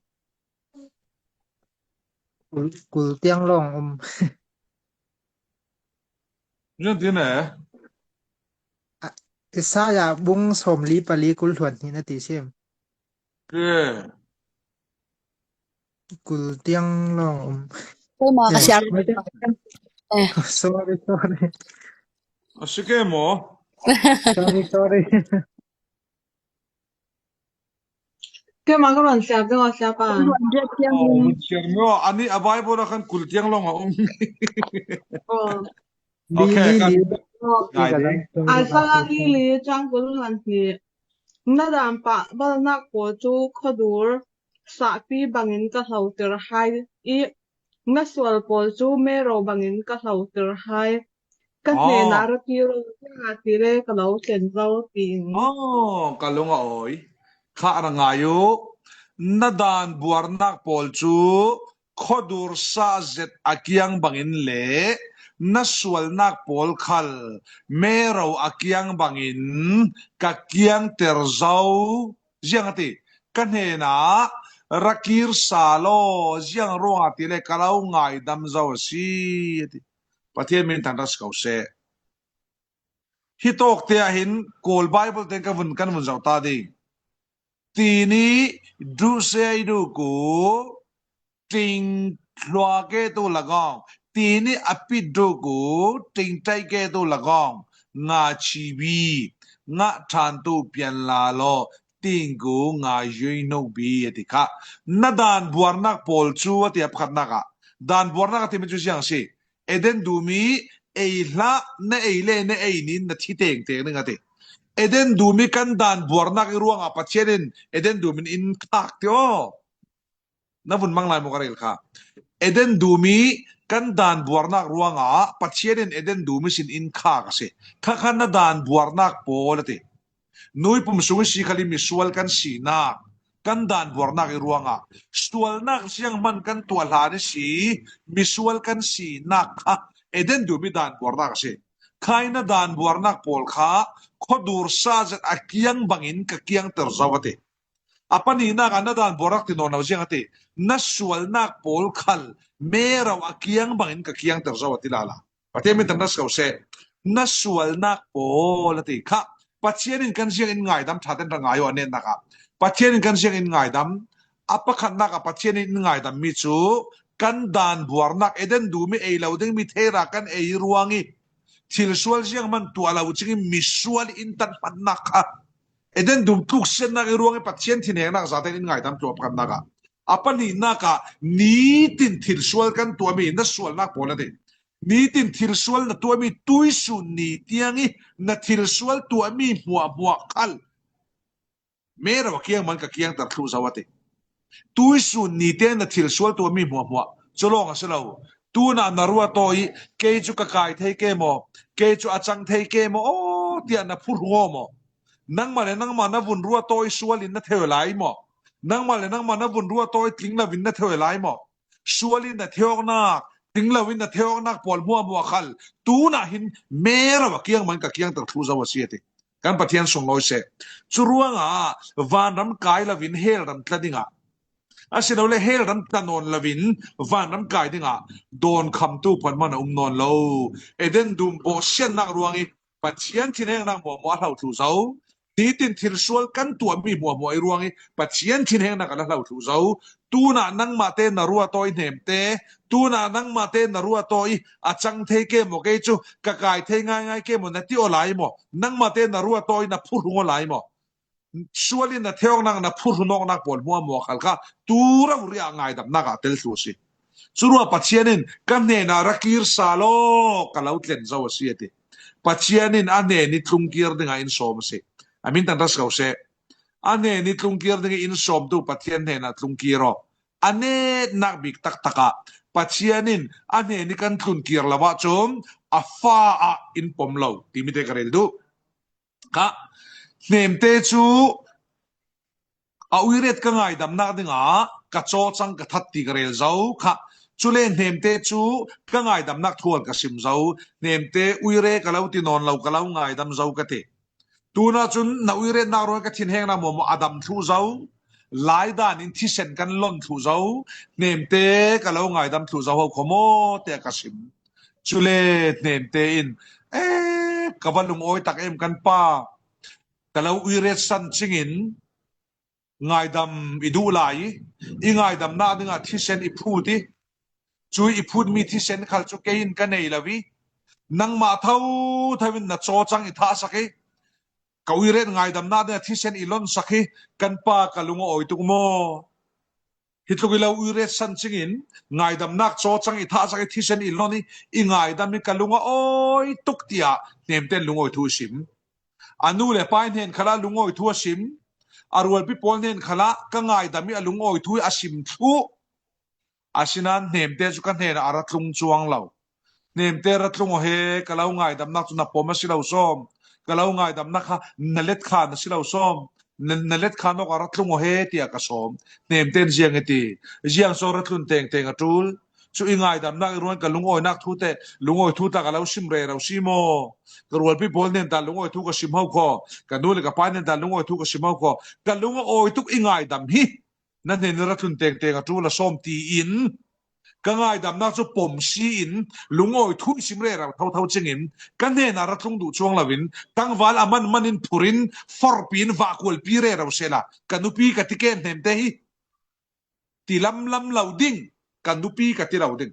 kul, kul tiang lawng um. Ziang ti ne? A, Isaiah bung sawmli pali kul hluan nih na ti sim. Ke. Kul tiang lawng um. Keimah ka siar. Eh. Sorry, sorry. A si ke maw? Sorry, sorry. Keimah ka rawn siar deuh a siar pa. Kul hluan riat tiang. Aw, um. Siar maw? A nih a Bible ah khan kul tiang lawng a um. Aw. Okay, li, kan li. Aw. Ngai ding. Isaiah li li chang kul hluan nih. Na dan pahbalnak pawl chu khawdur sahpi bangin ka hlotir hai i, na sual pawl chu mero bangin ka hlotir hai. Ka hnenah ra kir aw, ziangahtile ka lo thlen zo, tiin. Aw, ka lung a awi. Kha ra ngai u. Na dan buarnak pawl chu khawdur sah zet a kiang bangin le na sualnak pawl khal mero a kiang bangin ka kiangter zo. Ziang a ti, ka hnenah ra kir sa law, ziang ruangah tile ka lo ngaidam zo a si, a ti. Pathian min thangṭhat si ko seh. Hi tawkte ah hin Kawl Bible te ka vun, kan vun zoh ta ding. Tini duhsei duk u, ting hlua ke tu lagawng, tini a pit duk u, ting tai ke tu lagawng, nga chibi, nga than tu pian la law, ting ku nga yui nuk bi, a ti kha. Na dan buarnak pawl chu, a ti a pakhatnak ah. Dan buarnak a timi chu ziang si. Eden dum i ei hlah, na ei le na ei nin na thi tengteng ding a ti. Eden dum i kan dan buarnak i ruangah Pathian in Eden dum in in khak ti aw. Na vun mang lai maw ka rel kha. Eden dum i kan dan buarnak ruangah Pathian in Eden dum i sin in khak a si. Kha khan na dan buarnak pawl a ti. Nui pum sung i si khal i misual kan sinak, kan dan buarnak i ruangah sualnak ziang hman kan tuah hlan i si, misual kan sinak kha Eden dum i dan buarnak a si. Khai na dan buarnak pawl kha khawdur sa zet a kiang bangin ka kiangter zo a ti. A panihnak ah na dan buarnak ti nawn lo ziang a ti. Na sualnak pawl khal mero a kiang bangin ka kiangter zo a ti lala. Pathian min thangṭhat si ko seh. Na sualnak pawl a ti kha. Pathian in kan ziang in ngaidam ṭha ten ra ngai aw a netnak ah. Pathian in kan ziang in ngaidam. A pakhatnak ah Pathian in in ngaidam mi chu kan dan buarnak Eden dum i ei lo ding mi theira kan ei ruang i thil sual ziang hman tuah lo cing i misual in tan hmannak kha. Eden dum tluksiatnak i ruang i Pathian thinengnak zate in ngaidam tlua pakhatnak ah. A panihnak ah nitin thil sual kan tuahmi na sualnak pawl a ti. Nitin thil sual na tuahmi tuisun ni tiang i na thil sual tuahmi hmuahhmuah khal mero a kiang man ka kiangter thluh zo a ti. Tuisun ni tiang na thil sual tuahmi hmuahhmuah. Chu lawng a si lo. Tunah na ruat aw i, kei chu ka kai thei ke maw? Kei chu a chang thei ke maw? Aw, tiah na phu rung aw maw? Nangmah le nangmah na vun ruat aw i sual in na theu lai maw? Nangmah le nangmah na vun ruatawi tling loin na theu lai maw? Sualin na theiawknak, tling loin na theiawknak pawl hmuahhmuah khal tunah hin Mary a kiang man ka kiangter thlu zo a si a ti. Kan Pathian sunglawi seh. Curuangah vanram kai loin hell ram tla dingah, asilole hell ram tla nawn loin vanram kai dingah dawnkhamtu hmuahhmuah a um nawn lo. Eden dum bawhsiatnak ruangih Pathian thinhengnak hmuahhmuah a hlo thlu zo. Nitin thilsual kan tuahmi hmuahhmuah i ruangih Pathian thinhengnak a la hlo thlu zo. Tunah nangmahte na ruatawi hnemte, tunah nangmahte na ruatawi a cang thei ke maw, kei cu ka kai thei ngaingai ke maw, na ti aw lai maw? Nangmahte na ruatawi na phurhung aw lai maw? Sualin na theiawknak, na phurhun awknak pawl hmuahhmuah khal kha tu rori ah ngaidamnak ah tel thlu a si. Curuah Pathian in ka hnenah ra kir sa law, ka lo tlen zo a si a ti. Pathian in a hnen i tlungkir dingah in sawm a si. A min tangta si ko seh. A hnen i tlungkir dingah in sawmtu Pathian hnenah tlungkir aw. A netnak bik taktakah Pathian in a hnen i kan tlunkir lo ahcun a fa ah in pom lo timi te ka rel duh. Kha, hnemte cu a uiret ka ngaidamnak dingah ka cawcang ka that ti ka rel zo kha. Cule hnemte cu ka ngaidamnak thual ka sim zo. Hnemte uire ka lo ti nawn lo, ka lo ngaidam zo ka ti. Tunah cun na uiretnak ruang ka thinhengnak hmuahhmuah a dam thlu zo. Laidan in thisen kan lon thlu zo. Hnemte ka lo ngaidam thlu zo ho kho maw tiah ka sim. Cule hnemte in, "E, ka va lungawi tak em kan pa, ka lo uiret san cingin ngaidam i duh lai i, i ngaidamnak dingah thisen i phut i, cu i phutmi thisen khal cu kei in ka nei lo i, nangmah thotho in na cawcang i thahsak i, ka uiret ngaidamnak dingah thisen i lonsak i, kan pa ka lung a awi tuk maw? Hi tluk i lo uiret san cingin ngaidamnak cawcang i thahsak i, thisen i lon i, i ngaidam i ka lung a awi tuk," tiah hnemte in lungawi thu i sim. A nu le pa hnen khalah lungawi thu a sim. A rualpi pawl hnen khalah ka ngaidam i a lungawi thu i a sim thluh. Asinain hnemte cu ka hnenah a ra tlung cuang lo. Hnemte ra tlung aw he, ka lo ngaidamnak cu na pom a si lo sawm. Ka lo ngaidamnak kha na let khan a si lo sawm. Na, na let khan awk a ra tlung aw he, tiah ka sawm. Hnemte in ziang i ti, ziang so ra tlun tengteng a ṭul. Cu i ngaidamnak i ruang ka lungawinak thu te, lungawi thu tla ka lo sim rero si maw? Ka rualpi pawl hnen ta lungawi thu ka sim ho kho. Ka nu le ka pa hnen ta lungawi thu ka sim ho kho. Ka lung a awi tuk i ngaidam hi na hnen i ra tlun tengteng a ṭul a sawm tiin ka ngaidamnak cu pom si in lungawi thu i sim rero thotho cingin ka hnenah ra tlung duh cuang loin tangval a man man in phur in forpi in vahkualpi rero sehla ka nupi ka ti ken hnemte hi ti lamlam lo ding, ka nupi ka ti lo ding.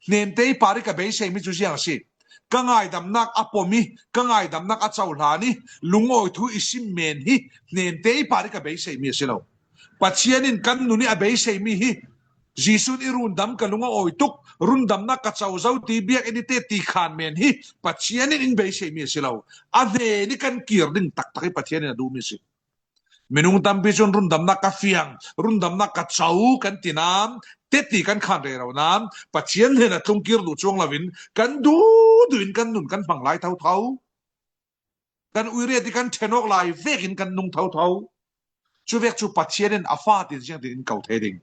Hnemte i par i ka beiseimi cu ziang a si. Ka ngaidamnak a pom i, ka ngaidamnak a cohlan i, lungawi thu i sim men hi hnemte i par i ka beiseimi a si lo. Pathian in kan nun i a beiseimi hi. Jesuh in i rundam ka lung a awi tuk, rundamnak ka co zo ti biakinn i te ti khan men hi Pathian in in beiseimi a si lo. A hnen i kan kir ding taktak hi Pathian in a duhmi a si. Minung tampi cun rundamnak ka fiang, rundamnak ka co kan ti nain, teti kan khan rero nain, Pathian hnenah tlungkir duh cuang loin kan duhduh in kan nun kan hmang lai thotho. Kan uiret i kan ṭhen awk lai vekin kan nung thotho. Cuvek cu Pathian in a fa tin ziangtin in ko thei ding.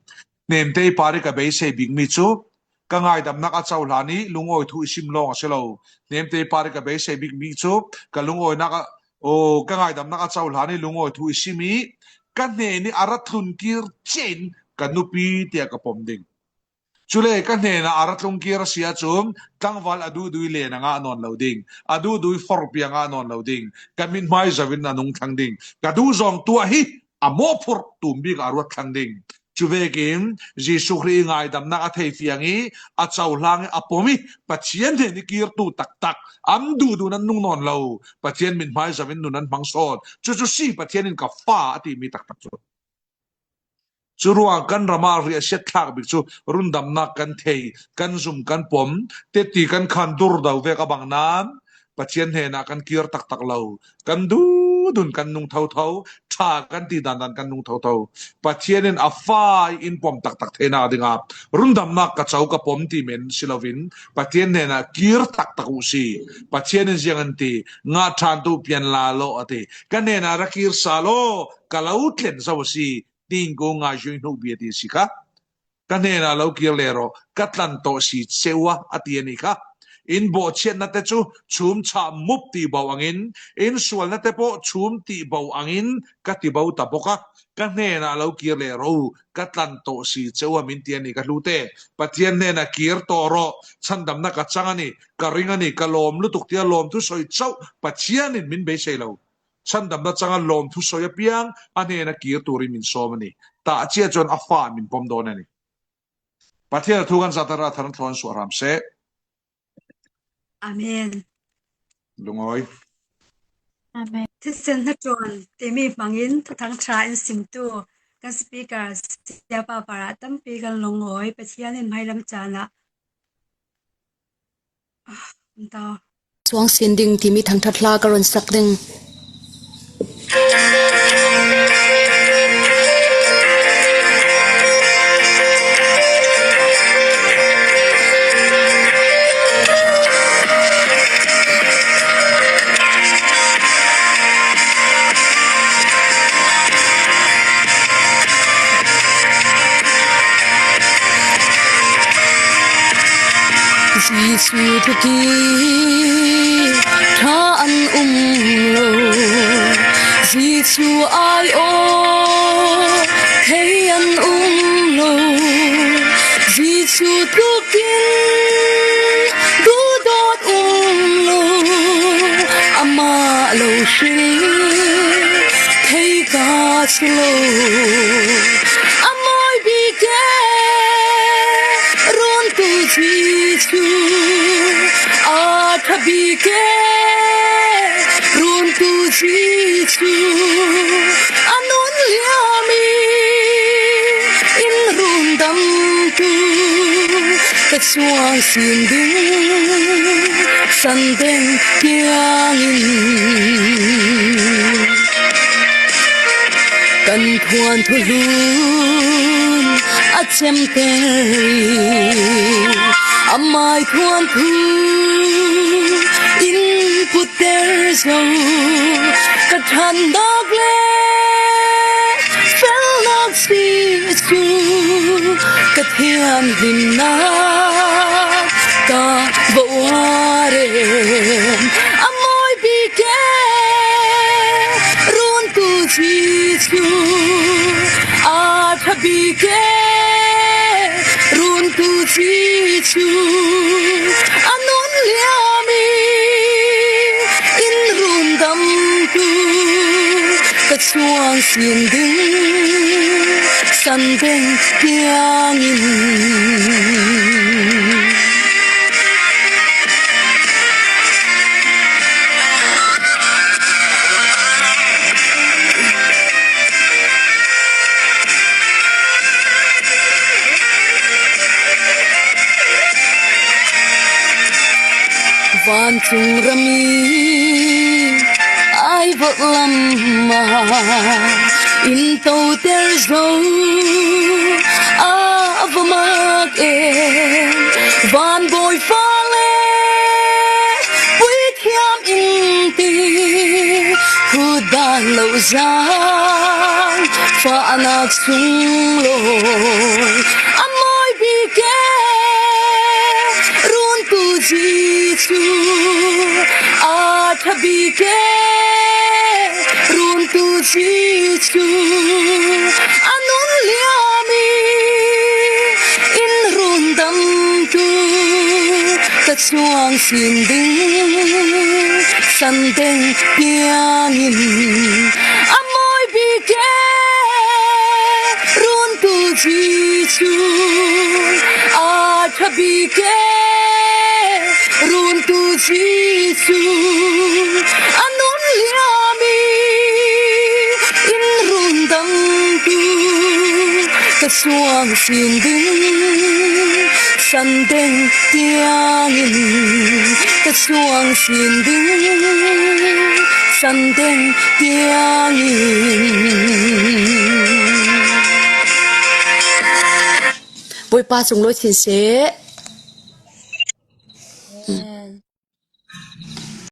Hnemte i par i ka beisei bikmi cu ka ngaidamnak a cohlan i lungawi thu i sim lawng a si lo. Hnemte i par i ka beisei bikmi cu ka lungawinak a, aw, ka ngaidamnak a cohlan i lungawi thu i sim i ka hnen i a ra tlun kir ciain ka nupi tiah ka pom ding. Cule ka hnenah a ra tlung kir a si ahcun tlangval a duhduh i len a ngah nawn lo ding, a duhduh i forpi a ngah nawn lo ding, ka mithmai zoh in a nung thlang ding, ka duhzawng tuah hi a mawhphurh tum bik a ruat thlang ding. Cuvekin Jesuh Khrih i ngaidamnak a theifiang i a cohlang i a pom i Pathian hnen i kirtu taktak an duhduh nan nung nawn lo. Pathian mithmai zoh in nun an hmang sawn. Cucu si Pathian in ka fa a timi taktak cu. Curuang kan ram ah riahsiat thlak bik cu rundamnak kan thei, kan zum, kan pom, teti kan khan dur do vek a bang nain Pathian hnenah kan kir taktak lo, kan duhdun kan nung thotho, ṭha kan ti dandan kan nung thotho. Pathian in a fa i in pom taktak theinak dingah rundamnak ka co ka pom ti men si loin Pathian hnenah kir taktak uh si. Pathian in ziang an ti, ngah ṭhan tu pian la law a ti. Ka hnenah ra kir sa law, ka lo tlen zo a si. Tingkung ngai zui hnuk bia ti si kha. Ka hnenah lo kir leh rawh, ka tlan tawh si ceu a, a ti a ni kha. In bawhchiatnate chu chhum chhah mup tihbo angin, in sualnate pawh chhum tihbo angin ka tibo ta bawk a. Ka hnenah lo kir leh rawh, ka tlan tawh si ceu a, min ti a ni ka hlute. Pathian hnenah kir tawh rawh, chhandamna ka chang a ni, ka ring a ni, ka lawm lutuk tia lawmthu sawi chauh Pathian in min beisei lo. Chhandamna changa lawmthu sawi apiang a hnena kir turin min sawm a ni. Tah chiah chuan a fa min pawm dawn a ni. Pathian a thu kan zahtak a, thar an thlawn suah hram se. Amen. Lungawi. Amen. Thisen hna tuan timi hmangin Thuthang Ṭha in simtu kan speaker Siapa Vara tampi kan lungawi. Pathian in hmailam chan ah Chuang sin ding timi thangṭhat hla ka rawn sak ding. Jesu tlukin ṭha an um lo, Jesu aiawh thei an um lo, Jesu tlukin duhdawt um lo, amah lo hril thei ka si lo. A mawi bik e, runtu Jesu, a ṭha bik e, runtu Jesu, a nun liam in rundamtu ka chuang sin ding, Sandeng tiangin. Kan thuanthu hlun a chemter, amai thuanthu in putter zo, ka ṭhannak le felnak si chu ka thianghlimna ka va uar em. A mawi bik e, runtu Jesu, a ṭha bik e, runtu Jesu, a nun liam in rundamtu ka chuang sin ding, Sandeng tiangin. Vancung rami ai vawlh lama in toter zo a va mak em. Van bawi fale puithiam in ti, khudan lo zang fahnak sunglawi a mawi bik e, runtu Jesu, a ṭha bik e, runtu Jesu, a nun liam in rundamtu ka chuang sin ding, Sandeng tiangin. A mawi bik e, runtu Jesu, a ṭha bik e, runtu Jesu, a nun liam in rundamtu ka chuang sin ding, Sandeng tiangin ka chuang sin ding, Sandeng tiangin. Bawipa chung lawi chin seh.